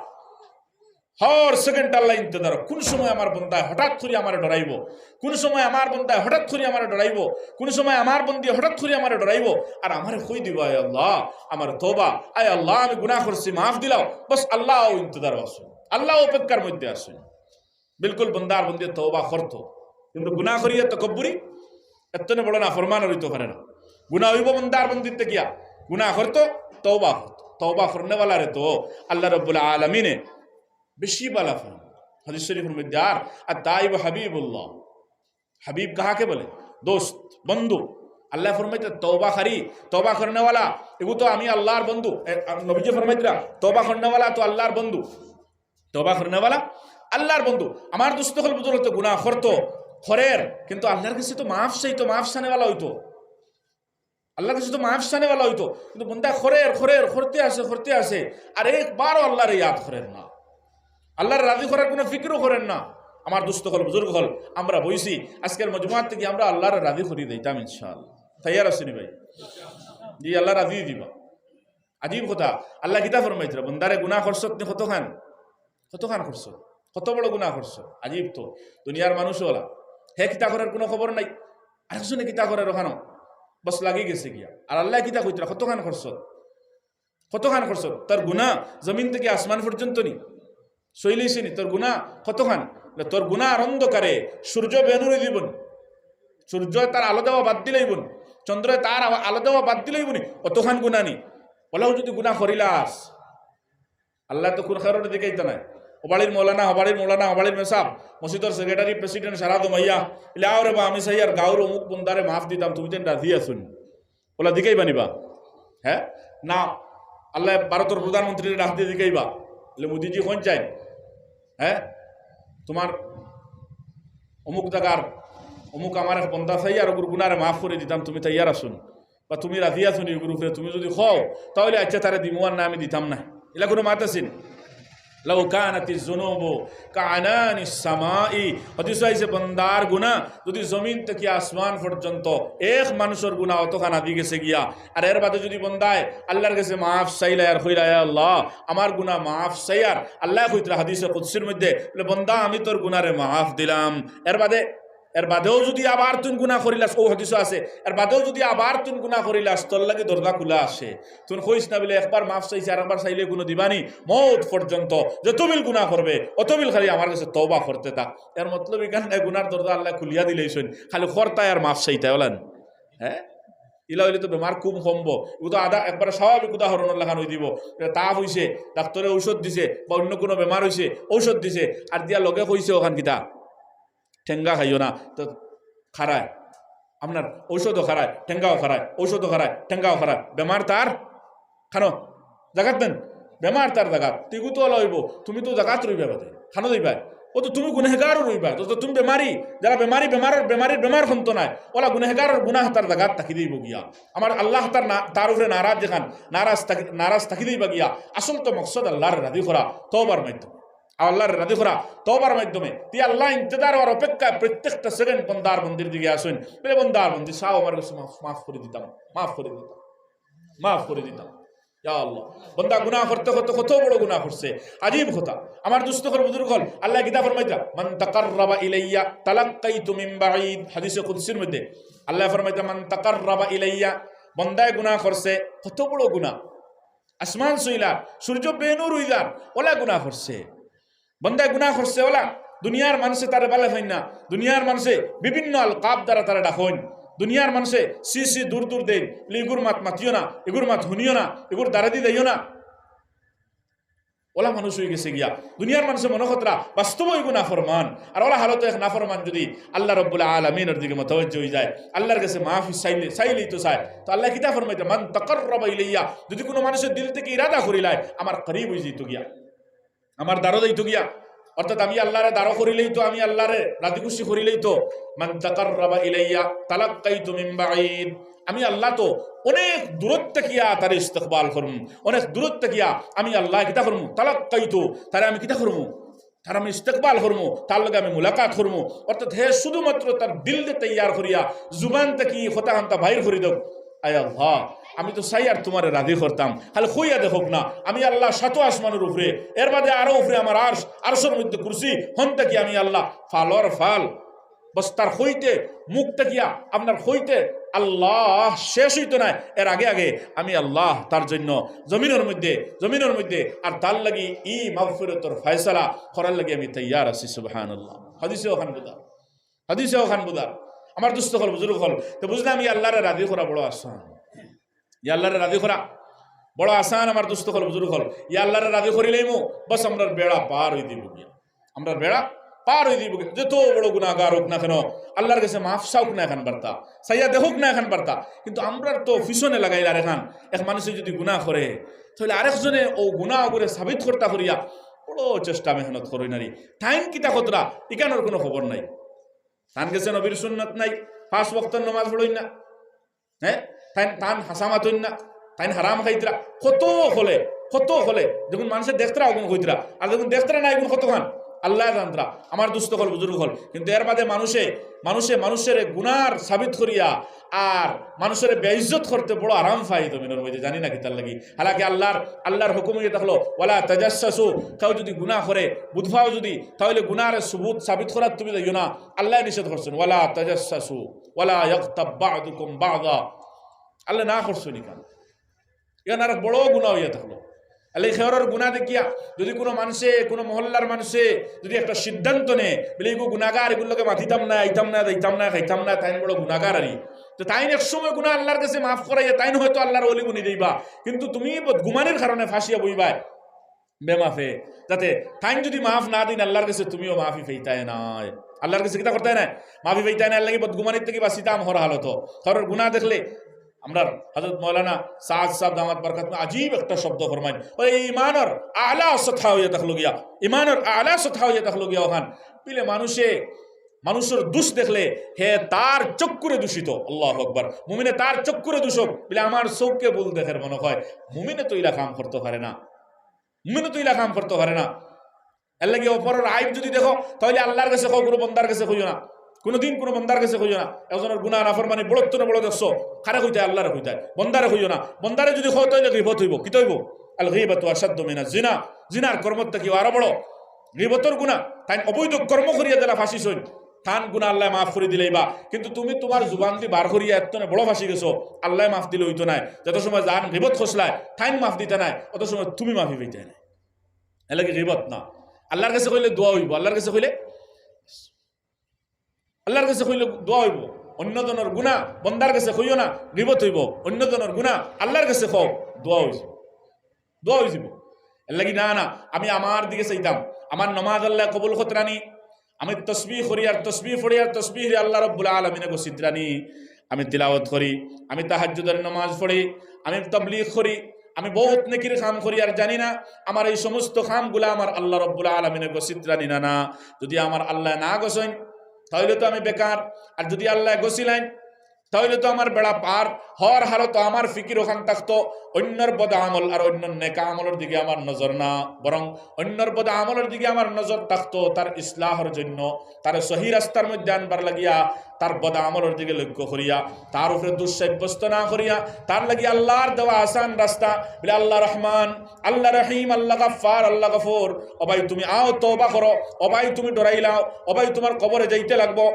হর সেকেন্ড আল্লাহ ইন্তজার, কুন সময় আমার বন্দায় হঠাৎ করি আমারে ডরাইবো, কুন সময় আমার বন্দায় হঠাৎ করি আমারে ডরাইবো, কুন সময় আমার বন্দিয়ে হঠাৎ করি আমারে ডরাইবো, আর আমারে কই দিবো, "আয় আল্লাহ, আমার তওবা, আয় আল্লাহ, আমি গুনাহ করছি, মাফ দিলাও।" বস আল্লাহ ইন্তজার আছে, আল্লাহ অপেক্ষার মধ্যে আছে। বিলকুল বন্দার বন্দিয়ে তওবা করতো, কিন্তু গুনাহ করিয়া তকব্বুরি, এতনে বড় নাফরমান অইতো পারে না। গুনাহ অইবো বন্দার বন্দির থাকিয়া, গুনাহ করতো, তওবা করতো। তওবা করনেওয়ালারে তো আল্লাহ রব্বুল আলামিনে বেশি বালা পাইন। হাদিস শরীফর মধ্যে, আর, আর তাইব হাবিবুল্লাহ। হাবিব কাহাকে বলে? দোস্ত, বন্ধু। আল্লায় ফরমাইতরা তওবাকারী, তওবা করনেওয়ালা, এগু তো আমি আল্লাহর বন্ধু। এ, আ, নবীজি ফরমাইতরা, তওবা করনেওয়ালা তো আল্লাহর বন্ধু। তওবা করনেওয়ালা আল্লাহর বন্ধু। আমার দোস্ত অকল বুজুর্গ তো গুনাহ করতো, করের, কিন্তু আল্লাহর কাছে তো মাফ চাইতো, মাফ চানেওয়ালা অইতো। আল্লাহর কাছে তো মাফ চানেওয়ালা অইতো, কিন্তু বন্দা করের, করের, করতে আছে, করতে আছে, আর একবারও আল্লাহরে ইয়াদ করের না, আল্লাহরে রাজি করার কুনু ফিকিরও করের না। আমার দোস্ত অকল, বুজুর্গ অকল, আমরা বইছি, আজকের মজমুয়াত থাকি আমরা আল্লাহরে রাজি করি দিতাম ইনশাআল্লাহ। তৈয়ার আছইন নি ভাই? জি, আল্লাহ রাজি দিবা। আজীব কথা, আল্লায় কিতা ফরমাইতরা, বন্দারে, গুনাহ করছত নি কতখান? কতখান করছত? কত বড় গুনাহ করছত? আজীব তো, দুনিয়ার মানুষ অলা, হে কিতা করের কুনু খবর নাই, আরেকজনে কিতা করের অখানো, বস লাগি গেছে গিয়া। আর আল্লায় কিতা কইতরা, কতখান করছত? কতখান করছত? তার গুনাহ জমিন থাকি আসমান পর্যন্ত নি? সইলিছি নি তোর গুনা কতখান? বলে, তোর গুনার অন্ধকারে সূর্য বেনুরি দিবন, সূর্য তার আলো দেওয়া বাদ দিলাইবন, চন্দ্র তার আ-, আলো দেওয়া বাদ দিলাইবনি, অতখান গুনা নি। ওলাও যদি গুনা করিলাস, আল্লায় তো কুন খেররে দিকাইতা নায়। ও বাড়ির মৌলানা, ও বাড়ির মৌলানা, ও বাড়ির মেসাব, মসজিদর সেক্রেটারি, প্রেসিডেন্ট সারা জমাইয়া, ইলে আও রে বা, আমি চাইয়ার গাউর অমুক বন্দারে মাফ দিতাম, তুমি তেন রাজি আছো নি? ওলা দিকাইবা নি বা? হে? না, আল্লায় ভারতর প্রধানমন্ত্রীরে ডাক দিয়া দিকাইবা, বলে, মোদিজি কইন চাইন, হে, তুমার অমুক জাগার অমুক আমার এক বন্দা চাইয়ার অগুর গুনারে মাফ করি দিতাম, তুমি তৈয়ার আছো নি? বা তুমি রাজি আছো নি অগুর উপরে? তুমি যদি কও, তাইলে আইচ্ছা, তারে দিমু, আর না আমি দিতাম না। ইলা কুনু মাত আছে নি? লাউ কানাতিজ যুনুবু কাআনানিস সামাই। হাদিসো আইছে, বন্দার গুনা যদি জমিন থাকি আসমান পর্যন্ত, এক মানুষর গুনা অতখান আদি গেছে গিয়া, আর এর বাদে যদি বন্দায় আল্লার গেছে মাফ চাইলায় আর কইলায়, "ইয়া আল্লাহ, আমার গুনা মাফ চাইয়ার", আল্লায় কইতরা হাদিসে কুদসির মধ্যে, বলে, "বন্দা, আমি তোর গুনারে মাফ দিলাম।" এর বাদে, এর বাদেও যদি আবার তুই গুনা করিলাস, অউ হাদিসো আছে, এর বাদেও যদি আবার তুই গুনা করিলাস, তোর লাগি দরজা খুলা আছে। তুই কইস না বলে, "একবার মাফ চাইছি, আর একবার চাইলে কুনু দিবানি?" মউত পর্যন্ত যত বিল গুনা করবে, অত বিল খালি আমার গেছে তওবা করতে থাক। এর মতলব ইখান নায় গুনার দরজা আল্লায় খুলিয়া দিলাইছইন, খালি করতায় আর মাফ চাইতায়, ওলা নি? হে? ইলা অইলে তো বেমার খুব কমবো। ইগু তো আদা একবারে স্বাভাবিক উদাহরণর লাখান অই দিবো। তাপ অইছে, ডাক্তরে ঔষধ দিছে, বা অইন্য কুনু বেমার অইছে, ঔষধ দিছে, আর দিয়া লগে কইছে অখান কিতা? টেঙ্গা খাইও না। তো খারায়, আপনার ঔষধও খারায়, টেঙ্গাও খারায়, ঔষধও খারায়, টেঙ্গাও খারায়, বেমার তার খানো জাগাত নেন, বেমার তার জাগাত। তে ইগু তো ওলা অইবো, তুমি তো জাগাত রইবায় বাদে, খানো যাইবায়। অউ তো তুমি গুনেহগারও রইবায়, তো, তো তুমি বেমারি, যারা বেমারি, বেমারর, বেমারির বেমার খন্ত নায়, ওলা গুনেহগারর গুনা তার জাগাত থাকি দিবো গিয়া। আমার আল্লাহ তার না-, তার উপরে নারাজ যেখান, নারাজ থাকি, নারাজ থাকি দিবা গিয়া। আসল তো মকসদ আল্লারে রাজি করা, তওবার মাধ্যমে। আল্লারে রাজি করা, তওবার মাধ্যমে। তে আল্লাহ ইন্তজার আর অপেক্ষায় প্রত্যেকটা সেকেন্ড বন্দার বন্দির দিকে আছইন। বলে, "বন্দার বন্দি, চাও আমার গেছে মাফ, মাফ করি দিতাম, মাফ করি দিতাম, মাফ করি দিতাম।" ইয়া আল্লাহ, বন্দা গুনা করতে করতে কত বড় গুনা করছে, আজীব কথা। আমার দুস্ত অকল, বুজুর্গ অকল, আল্লায় কিতা ফরমাইতরা? "মান তাকাররাবা ইলাইয়া তালাক্কাইতু মিন বাঈদ।" হাদিসে কুদসির মধ্যে আল্লায় ফরমাইতরা, "মান তাকাররাবা ইলাইয়া", বন্দায় গুনা করছে, কত বড় গুনা, আসমান ছইলা, সূর্য বেনুর অই যার, ওলা গুনা করছে। বন্দায় গুনা করছে ওলা, দুনিয়ার মানষে তারে ভালা পাইন না, দুনিয়ার মানষে বিভিন্ন আলকাব দ্বারা তারে ডাকইন, দুনিয়ার মানষে ছি ছি দূর দূর দেইন, বলে, "ইগুর মাত মাতিও না, ইগুর মাত হুনিও না, ইগুর দ্বারেদি যাইও না।" ওলা মানুষ অই গেছে গিয়া। দুনিয়ার মানষে মনো করতরা বাস্তবউ ইগু নাফরমান, আর ওলা হালতো এক নাফরমান যদি আল্লাহ রাব্বুল আলামিনর দিকে মুতাওয়াজ্জি অই যায়, আল্লাহর গেছে মাফি চাইলে, চাইলেই তো চায়, তো আল্লায় কিতা ফরমাইতরা? "মান তাকাররাবা ইলাইয়া", যদি কুনু মানষে দিল থাকি ইরাদা করিলায়, আমার করিব অই যাইতো গিয়া। আমার দারো যাইতো গিয়া, অর্থাৎ আমি আল্লারে দারো করিলেই তো, আমি আল্লারে রাজি খুশি করিলেই তো, "মান তাকাররাবা ইলাইয়া তালাক্কাইতু মিন বাঈদ", আমি আল্লাহ তো অনেক দূরত থাকিয়া তারে ইস্তেকবাল করমু, অনেক দূরত থাকিয়া আমি আল্লাহ কিতা করমু? তালাক্কাইতু, তারে আমি কিতা করমু? তারে আমি ইস্তেকবাল করমু, তার লগে আমি মুলাকাত করমু। অর্থাৎ হে শুধুমাত্র তার দিলরে তৈয়ার করিয়া জুবান থাকি ই কথা খানতা বাইর করি দেউক, "আয় আল্লাহ, আমি তো চাইয়ার তুমারে রাজি করতাম, খালি কইয়া দেখউক না, আমি আল্লাহ সাতো আসমানর উপরে, এর বাদে আরো উপরে আমার আরশ, আরশর মধ্যে কুরসি, হন থাকি আমি আল্লাহ ফালর ফাল।" বস তার কইতে মুখ থাকিয়া আপনার কইতে আল্লাহ শেষ অইতো নায়, এর আগে আগে আমি আল্লাহ তার জন্য জমিনর মধ্যে, জমিনর মধ্যে আর তার লাগি ই মাগফিরতর ফয়সালা করার লাগি আমি তৈয়ার আছি। সুবহানাল্লাহ। হাদিসে অখান বুঝার, হাদিসে অখান বুঝার। আমার দুস্ত অকল, বুজুর্গ অকল, তে বুঝলাম ই আল্লারে রাজি করা বড় আসান। ই আল্লারে রাজি করা বড় আসান, আমার দুস্ত অকল, বুজুর্গ অকল। ই আল্লারে রাজি করিলাইমু, বস আমরার বেড়া পার অই দিবো গিয়া। আমরার বেড়া পার অই দিবো গিয়া। যত বড় গুনাগার অউক না কেন, আল্লার গেছে মাফ চাউক না এখান বার্তা, চাইয়া দেখউক না এখান বার্তা, কিন্তু আমরার তো পিছনে লাগাইল আর এখান। এক মানষে যদি গুনা করে, তাইলে আরেকজনে অউ গুনা অগুরে সাবিত করতা করিয়া বড় চেষ্টা মেহনত করইন নারি। তাইন কিতা করতরা, ইখানর কুনু খবর নাই। তান গেছে নবীর সুন্নত নাই, পাঁচ ওয়াক্তর নমাজ পড়ইন না। হে, তাইন, তান হাছা মাতইন না, তাইন হারাম খাইতরা, কত অকলে, কত অকলে, যেগুন মানষে দেখতরা অগুন কইতরা, আর যেগুন দেখতরা না, এগুন কতখান আল্লায় জানতরা, আমার দুস্ত অকল, বুজুর্গ অকল। কিন্তু এর বাদে মানষে, মানষে, মানষরে গুনার সাবিত করিয়া আর মানষরে বেইজ্জত করতে বড় আরাম পায় জমিনর মধ্যে, জানি না কিতার লাগি। হালাকি আল্লার, আল্লার হুকুম অইয়া থাকলো, "ওয়ালা তাজাসসাসু", কেউ যদি গুনা করে, বুঝ পাও যদি, তাইলে গুনারে সুবুত সাবিত করার তুমি যাইও না। আল্লায় নিষেধ করছইন, "ওয়ালা তাজাসসাসু, ওয়ালা ইয়াগতাব বা'দুকুম বা'দা।" আল্লায় না করছইন ইখান। ইখান আরেক বড় গুনা অইয়া থাকলো। এলে খেয়রর গুনা দেখিয়া যদি কুনু মানষে, কুনু মহল্লার মানষে যদি একটা সিদ্ধান্ত নেয়, বলে, "এগু গুনাগার, এগুর লগে মাতিতাম না, আইতাম না, যাইতাম না, খাইতাম না, তাইন বড় গুনাগার আরি।" তো তাইন এক সময় গুনা আল্লার গেছে মাফ করাইয়া তাইন হয়তো আল্লার ওলি বনি যাইবা, কিন্তু তুমি বদগুমানির কারণে ফাঁসিয়া বইবায় বেমাফে। যাতে তাইন যদি মাফ না দিন আল্লার গেছে, তুমিও মাফি পাইতায় নায়। আল্লার গেছে কিতা করতায় নায়? মাফি পাইতায় নায়। এর লাগি বদগুমানির থাকি বাঁচিতাম হর হালত। কারণ গুনা দেখলে আমরার হযরত মৌলানা সাদ সাহেব দামাত বরকাত আজীব একটা শব্দ ফরমাইন, ওই ইমানর আলা সতহা অইয়া থাকলো গিয়া, ইমানর আলা সতহা অইয়া থাকলো গিয়া ওখান। পিলে মানুষে, মানুষর দুষ দেখলে হে তার চক্ষুরে দূষিত। আল্লাহু আকবার। মুমিনে তার চক্ষুরে দূষক, বলে, "আমার চউখে ভুল দেখের মনে হয়।" মুমিনে তো ইলা কাম করতো পারে না, মুমিনে তো ইলা কাম করতো পারে না। এর লাগি অপরর আইব যদি দেখো, তাইলে আল্লার গেছে কও, কুনু বন্দার গেছে কইও না। কুনুদিন কুনু বন্দার গেছে কইও না। একজনর গুনা নাফরমানি বড়ত্ব না বড় দেখছো, কারে কইতায়? আল্লারে কইতায়। বন্দারে কইও না। বন্দারে যদি কও, তাইলে গীবত অইবো। কিতা অইবো? আল গীবাতু আশাদ্দু মিনাজ জিনা। জিনার কর্ম থাকি আরো বড়। গীবতর গুনা, তাইন অবৈধ কর্ম করিয়া যেলা ফাঁসি ছইন, তান গুনা আল্লায় মাফ করি দিলাইবা। কিন্তু তুমি তুমার জুবান দি বার করিয়া এত্তনে বড় ফাঁসি গেছো, আল্লায় মাফ দিলে অইতো নায়। যত সময় যান গীবত খসলায়, তাইন মাফ দিতা নায়, অত সময় তুমি মাফি পাইতায় নায়। এর লাগি গীবত না। আল্লার গেছে কইলে দোয়া অইবো, আল্লার গেছে কইলে, আল্লার গেছে কইলে দোয়া অইবো। অন্য জনর গুনা বন্দার গেছে কইও না, গীবত অইবো। অন্য জনর গুনা আল্লার গেছে কও, দোয়া অইবো, দোয়া অইযিবো। এর লাগি না, না, আমি আমার দিকে চাইতাম, আমার নমাজ আল্লায় কবুল করতরা নি, আমি তসবিহ করি আর তসবিহ পড়ি আর তসবিহরে আল্লাহ রাব্বুল আলামিনে গছিতরা নি। আমি তিলাওয়াত করি, আমি তাহাজ্জুদের নমাজ পড়ি, আমি তাবলীগ করি, আমি বউত নেকির কাম করি আর জানি না আমার এই সমস্ত কামগুলা আমার আল্লাহ রাব্বুল আলামিনে গছিতরা নি না না। যদি আমার আল্লায় না গছইন, তাইলে তো আমি বেকার। আর যদি আল্লায় গছিলাইন, তাইলে তো আমার বেড়া পার। হর হালত আমার ফিকির ওখান থাকতো অন্যর বদ আমল আর অন্যর নেক আমলর দিকে আমার নজর না, বরং অন্যর বদ আমলর দিকে আমার নজর থাকতো তার ইসলাহর জন্য, তারে সহি রাস্তার মধ্যে আনবার লাগিয়া, তার বদ আমলর দিকে লক্ষ্য করিয়া, তার উপরে দোষ সাব্যস্ত না করিয়া, তার লাগি আল্লাহর দেওয়া আসান রাস্তা, বলে, "আল্লাহ রহমান, আল্লাহ রহিম, আল্লাহ গাফফার, আল্লাহ গফুর, ও ভাই তুমি আও তওবা করো, ও ভাই তুমি ডরাইলাও, ও ভাই তুমার কবরে যাইতে লাগবো।"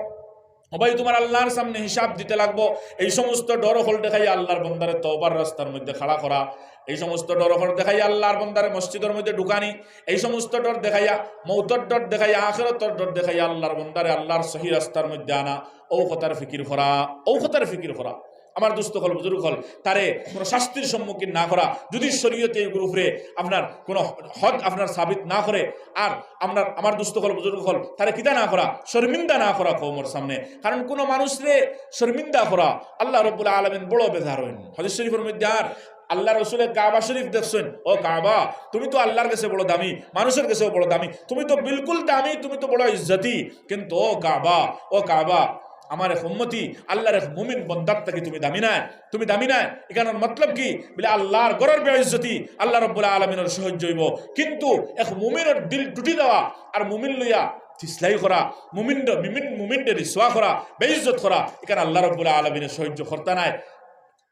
ও ভাই, তুমার আল্লাহর সামনে হিসাব দিতে লাগবো। এই সমস্ত ডর অকল দেখাইয়া আল্লাহর বন্দারে তওবার রাস্তার মধ্যে খাড়া করা, এই সমস্ত ডর অকল দেখাইয়া আল্লাহর বন্দারে মসজিদর মধ্যে ঢুকানি, এই সমস্ত ডর দেখাইয়া, মৌতর ডর দেখাইয়া, আখেরাতর ডর দেখাইয়া আল্লাহর বন্দারে আল্লাহর সহি রাস্তার মধ্যে আনা, অউ কথার ফিকির করা, অউ কথার ফিকির করা। আমার দোস্ত অকল, বুজুর্গ অকল, তারে কুনু শাস্তির সম্মুখীন না করা। যদি শরীয়তে এইগুর উপরে আপনার কুনু হদ আপনার সাবিত না করে, আর আপনার, আমার দোস্ত অকল, বুজুর্গ অকল, তারে কিতা না করা, শর্মিন্দা না করা কওমর সামনে। কারণ কুনু মানুষরে শর্মিন্দা করা আল্লাহ রাব্বুল আলামিন বড় বেজার অইন। হাদিস শরীফর মধ্যে আর আল্লাহ রসুলে কাবা শরীফ দেখছইন, "ও কাবা, তুমি তো আল্লাহর গেছে বড় দামি, মানুষর গেছেও বড় দামি, তুমি তো বিলকুল দামি, তুমি তো বড় ইজ্জতি, কিন্তু ও কাবা, ও কাবা, আমার এক উম্মতি, আল্লাহর এক মুমিন বন্দার থাকি তুমি দামি নায়, তুমি দামি নায়।" ইখানর মতলব কি? বলে, আল্লাহর ঘরর বেইজ্জতি আল্লাহ রাব্বুল আলামিনর সহ্য অইবো, কিন্তু এক মুমিনর দিল টুটি দেওয়া আর মুমিন লইয়া ফিসলাই করা, মুমিন, মুমিন, মুমিনরে রিসওয়া করা, বেইজ্জত করা, ইখান আল্লাহ রাব্বুল আলামিনে সহ্য করতা নায়।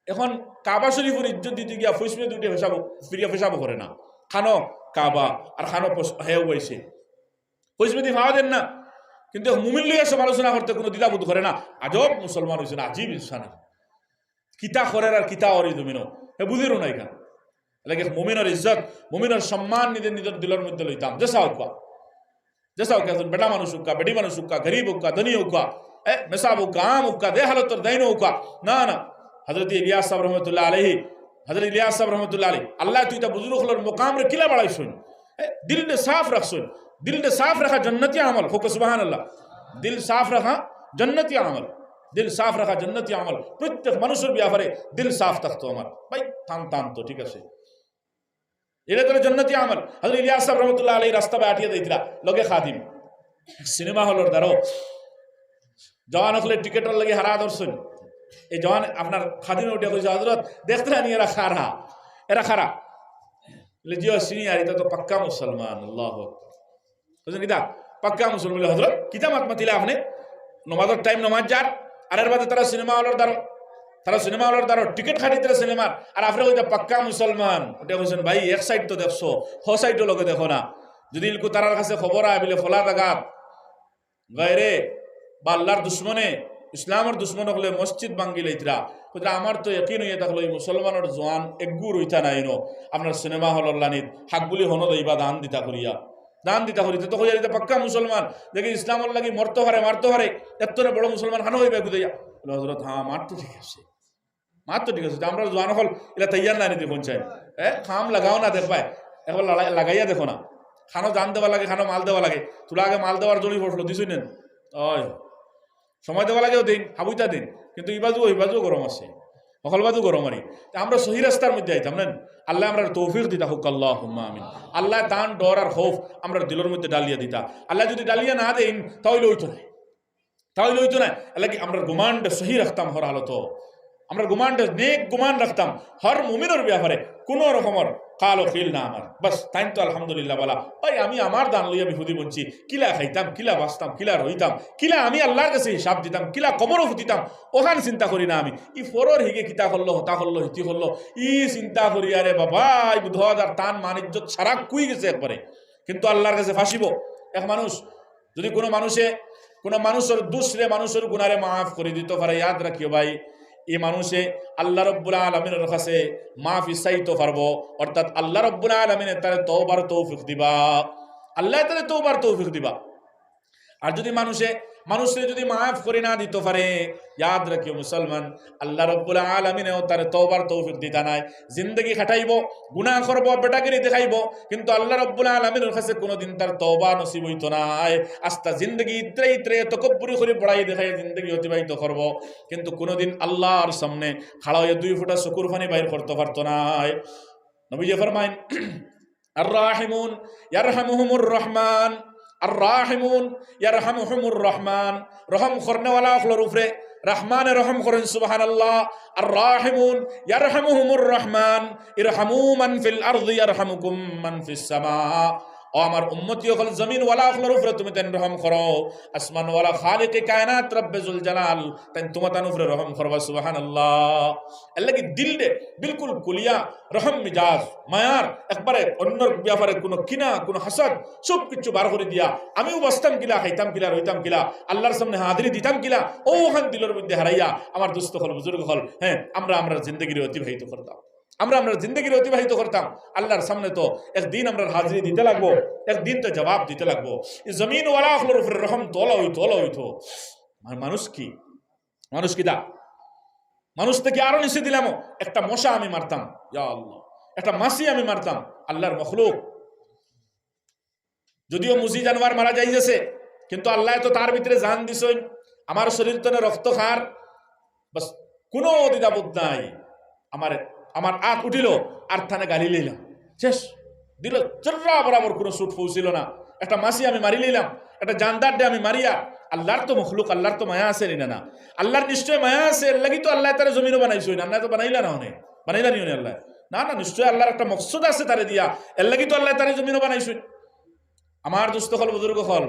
এখন কাবা শরীফর ইজ্জত দিতে গিয়া ফইসমেদি উঠে পেশাব, ফিরিয়া পেশাব করে না, খানো কাবা আর খানো পশ-, হেও বইছে। ফইসমেদি পাওয়া যায় না, কিন্তু এক মুমিন লইয়া সমালোচনা করতে কুনু দ্বিধাবোধ করে না। আজব মুসলমান অইছে না, আজীব ইনসান। কিতা করের আর কিতা অর ই জমিনো, হে বুঝেরও না ইখান। এর লাগি মুমিনর ইজ্জত, মুমিনর সম্মান নিজর নিজর দিলর মধ্যে লইতাম। যেসা অউক্কা, যেসা অউক্কা, একজন বেটা মানুষ অউক্কা, বেটি মানুষ অউক্কা, গরিব অউক্কা, ধনী অউক্কা, এ, মেসাব অউক্কা, আম অউক্কা, যে হালতর দাইন অউক্কা, না, না। হযরত ইলিয়াস সাহেব রহমতুল্লাহ আলাইহি, হযরত ইলিয়াস সাহেব রহমতুল্লাহ আলাইহি, আল্লায় তো ইতা বুজুর্গ অকলর মকামরে কিলা বাড়াইছইন। এ, দিলরে সাফ রাখছইন। দিলরে সাফ রাখা জন্নতি আমল। কউক্কা সুবহানাল্লাহ। দিল সাফ রাখা জন্নতি আমল। দিল সাফ রাখা জন্নতি আমল। প্রত্যেক মানুষর ব্যাপারে দিল সাফ থাকতো আমার। ভাই, টান টান তো, ঠিক আছে। ইটা তো জন্নতি আমল। হযরত ইলিয়াস সাহেব রহমতুল্লাহ আলাইহি রাস্তা বায় আটিয়া যাইতরা, লগে খাদিম। সিনেমা হলর দ্বারো জওয়ান অকলে টিকেটর লাগি হারা ধরছইন। এই জওয়ান আপনার খাদিমে উঠে কইছে, "হযরত, দেখতরা নি এরা কারা, এরা কারা?" বলে, "জি অয়, চিনি, আর ইতা তো পাক্কা মুসলমান।" আল্লাহু আকবার। কইছইন, "কিতা? পাক্কা মুসলমান?" বলে, "হযরত, কিতা মাত মাতিলা আপনে? নমাজর টাইম নমাজ যার, আর এর বাদে তারা সিনেমা হলর দ্বারো, তারা সিনেমা হলর দ্বারো টিকেট কাটিতরা সিনেমার, আর আপনে কইতা পাক্কা মুসলমান।" উঠে কইছইন, "ভাই, এক সাইড তো দেখছো, হ সাইডও লগে দেখো না। যদি ইলকু তারার কাছে খবর আয়, বলে ফলা জাগাত গায়রে বা আল্লাহর দুশমনে ইসলামর দুশমন অকলে মসজিদ ভাঙ্গিলাইতরা। কইতরা, "আমার তো একিন অইয়া থাকলো, ই মুসলমানর জোয়ান এগু রইতা নায় ইনো, আপনার সিনেমা হলর লানিত, হাকগুলি হনো যাইবা দান দিতা করিয়া, দান দিতা করিতে তো কইয়া দিতা পাক্কা মুসলমান, দেখি ইসলামর লাগি মরতো পারে, মারতো পারে, এত্তরে বড় মুসলমান খানো অইবা এগু যাইয়া?" বলে, "হজরত, হ্যাঁ, মার তো ঠিক আছে, মার তো ঠিক আছে, তে আমরার জোয়ান অকল ইলা তৈয়ার না নিতে পৌঁছায়, এ, কাম লাগাও না দেখবায়, একবার লাগাইয়া দেখো না, খানো জান দেওয়া লাগে, খানো মাল দেওয়া লাগে, তোরা আগে মাল দেওয়ার জড়ি পড়লো, দিছই নেন, ওই।" সময় দেওয়া লাগেও দিন, হাবুইতা দিন, কিন্তু ইবাজুও ইবাজুও গরম আছে, হকল বাজু গরম আরি। তে আমরা সহি রাস্তার মধ্যে আইতাম না? আল্লায় আমরার তৌফিক দিতা হউক, আল্লাহুম্মা আমিন। আল্লায় তান ডর আর খৌফ আমরার দিলর মধ্যে ডালিয়া দিতা। আল্লায় যুদি ডালিয়া না দেইন, তা অইলে অইতো নায়, তা অইলে অইতো নায়। এরলাগি আমরার গুমানটা সহি রাখতাম হর হালতো, আমরার গুমানটা নেক গুমান রাখতাম হর মুমিনর ব্যাপারে। কুনু রকমর কালো ফিল না আমার। বাস, তাইন তো আলহামদুলিল্লাহ বালা। ওই আমি আমার দান লইয়া বিপদি বনছি, কিলা খাইতাম, কিলা বাঁচতাম, কিলা রইতাম, কিলা আমি আল্লার গেছে হিসাব দিতাম, কিলা কবরো ফুতিতাম, অখান চিন্তা করি না আমি। ই ফরর হিগে কিতা করলো, হতা করলো, হিতি করলো, ই চিন্তা করি, আরে বাবা, ই বুধ হাজার তান মান ইজ্জত সারা কুই গেছে একবারে। কিন্তু আল্লার গেছে ফাঁসিবো। এক মানুষ যুদি কুনু মানুষে কুনু মানুষর দুষরে, মানুষর গুনারে মাফ করি দিতো পারে, ইয়াদ রাখিও ভাই, ই মানুষে আল্লা রব্বুল আলামিনর কাছে মাফি চাইতো পারবো, অর্থাৎ আল্লা রব্বুল আলামিনে তারে তওবার তৌফিক দিবা, আল্লায় তারে তওবার তৌফিক দিবা। আর যুদি মানুষে, মানুষরে যুদি মাফ করি না দিতো পারে, ইয়াদ রাখিও মুসলমান, আল্লা রব্বুল আলামিনেও তারে তওবার তৌফিক দিতা নায়। জিন্দেগি কাটাইবো, গুনা করবো, বেটাগিরি দেখাইবো, কিন্তু আল্লা রব্বুল আলামিনর কাছে কুনুদিন তার তওবা নসিব অইতো নায়। আস্তা জিন্দেগি ইতরে ইতরে তকব্বুরি করি বড়াই দেখাইয়া জিন্দেগি অতিবাহিত করবো, কিন্তু কুনুদিন আল্লার সামনে খাড়া অইয়া দুই ফুটা চকুর পানি বাইর করতো পারতো নায়। নবীজি ফরমাইন, আর রাহিমুন ইয়ারহামুহুমুর রহমান, আর রাহিমুন ইয়ারহামুহুমুর রহমান। রহম করনেওয়ালা অকলর উপরে রহমানে রহম করইন, সুবহানাল্লাহ। আর রাহিমুন ইয়ারহামুহুমুর রহমান, ইরহামু মান ফিল আরদি ইয়ারহামুকুম মান ফিস সামা। ও আমার উম্মতি অকল, জমিনওয়ালা অকলর উপরে তুমি তাইন রহম করো, আসমানওয়ালা খালিকে কায়নাত রব্বে জুল জালাল তাইন তুমাতান উপরে রহম করবা, সুবহানাল্লাহ। এরলাগি দিলরে বিলকুল খুলিয়া রহম মিজাজ, মায়ার, একবারে অন্যর ব্যাপারে কুনু কিনা, কুনু হাসাদ, সব কিছু বার করি দিয়া, আমিও বাঁচতাম কিলা, খাইতাম কিলা, রইতাম কিলা, আল্লার সামনে হাজিরি দিতাম কিলা, অউ অখান দিলর মধ্যে হারাইয়া, আমার দুস্ত অকল, বুজুর্গ অকল, হ্যাঁ, আমরা আমরার জিন্দেগিরে অতিবাহিত করতাম। আমরা আমরার জিন্দেগিরে অতিবাহিত করতাম। আল্লার সামনে তো একদিন আমরার হাজিরি দিতে লাগবো, একদিন তো জবাব দিতে লাগবো। ই জমিনওয়ালা অকলর উপরে রহম তো অলা অইতো, অলা অইতো। মা-, মানুষ কি? মানুষ কিতা? মানুষ থাকি আরো নিচে দিলাম, একটা মশা আমি মারতাম, ইয়া আল্লাহ, একটা মাছি আমি মারতাম, আল্লার মখলুক। যদিও মুজি জানোয়ার মারা যাইতেছে, কিন্তু আল্লায় তো তার ভিতরে জান দিছইন। আমার শরীর তনে রক্ত খার, বাস, কুনু দ্বিধাবোধ নাই। আমার, আমার আত উঠিল, আর তানে গালি লইলাম, শেষ। দিল জর্রা বরাবর কুনু চুট পৌঁছিল না। একটা মাছি আমি মারি লইলাম, একটা জানদাররে আমি মারিয়া, আল্লার তো মখলুক, আল্লার তো মায়া আছে নি না? না, আল্লার নিশ্চয় মায়া আছে, এরলাগি তো আল্লায় তারে জমিনো বানাইছইন, আল্লায় তো বানাইলা না অনে, বানাইলা নি অনে আল্লায়? না, না, নিশ্চয় আল্লার একটা মকসুদ আছে তারে দিয়া, এরলাগি তো আল্লায় তারে জমিনো বানাইছইন। আমার দুস্ত অকল, বুজুর্গ অকল,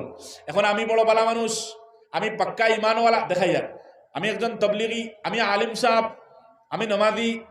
এখন আমি বড় বালা মানুষ, আমি পাক্কা ইমানওয়ালা দেখাইয়ার, আমি একজন তবলিগি, আমি আলিম সাব, আমি নমাজি,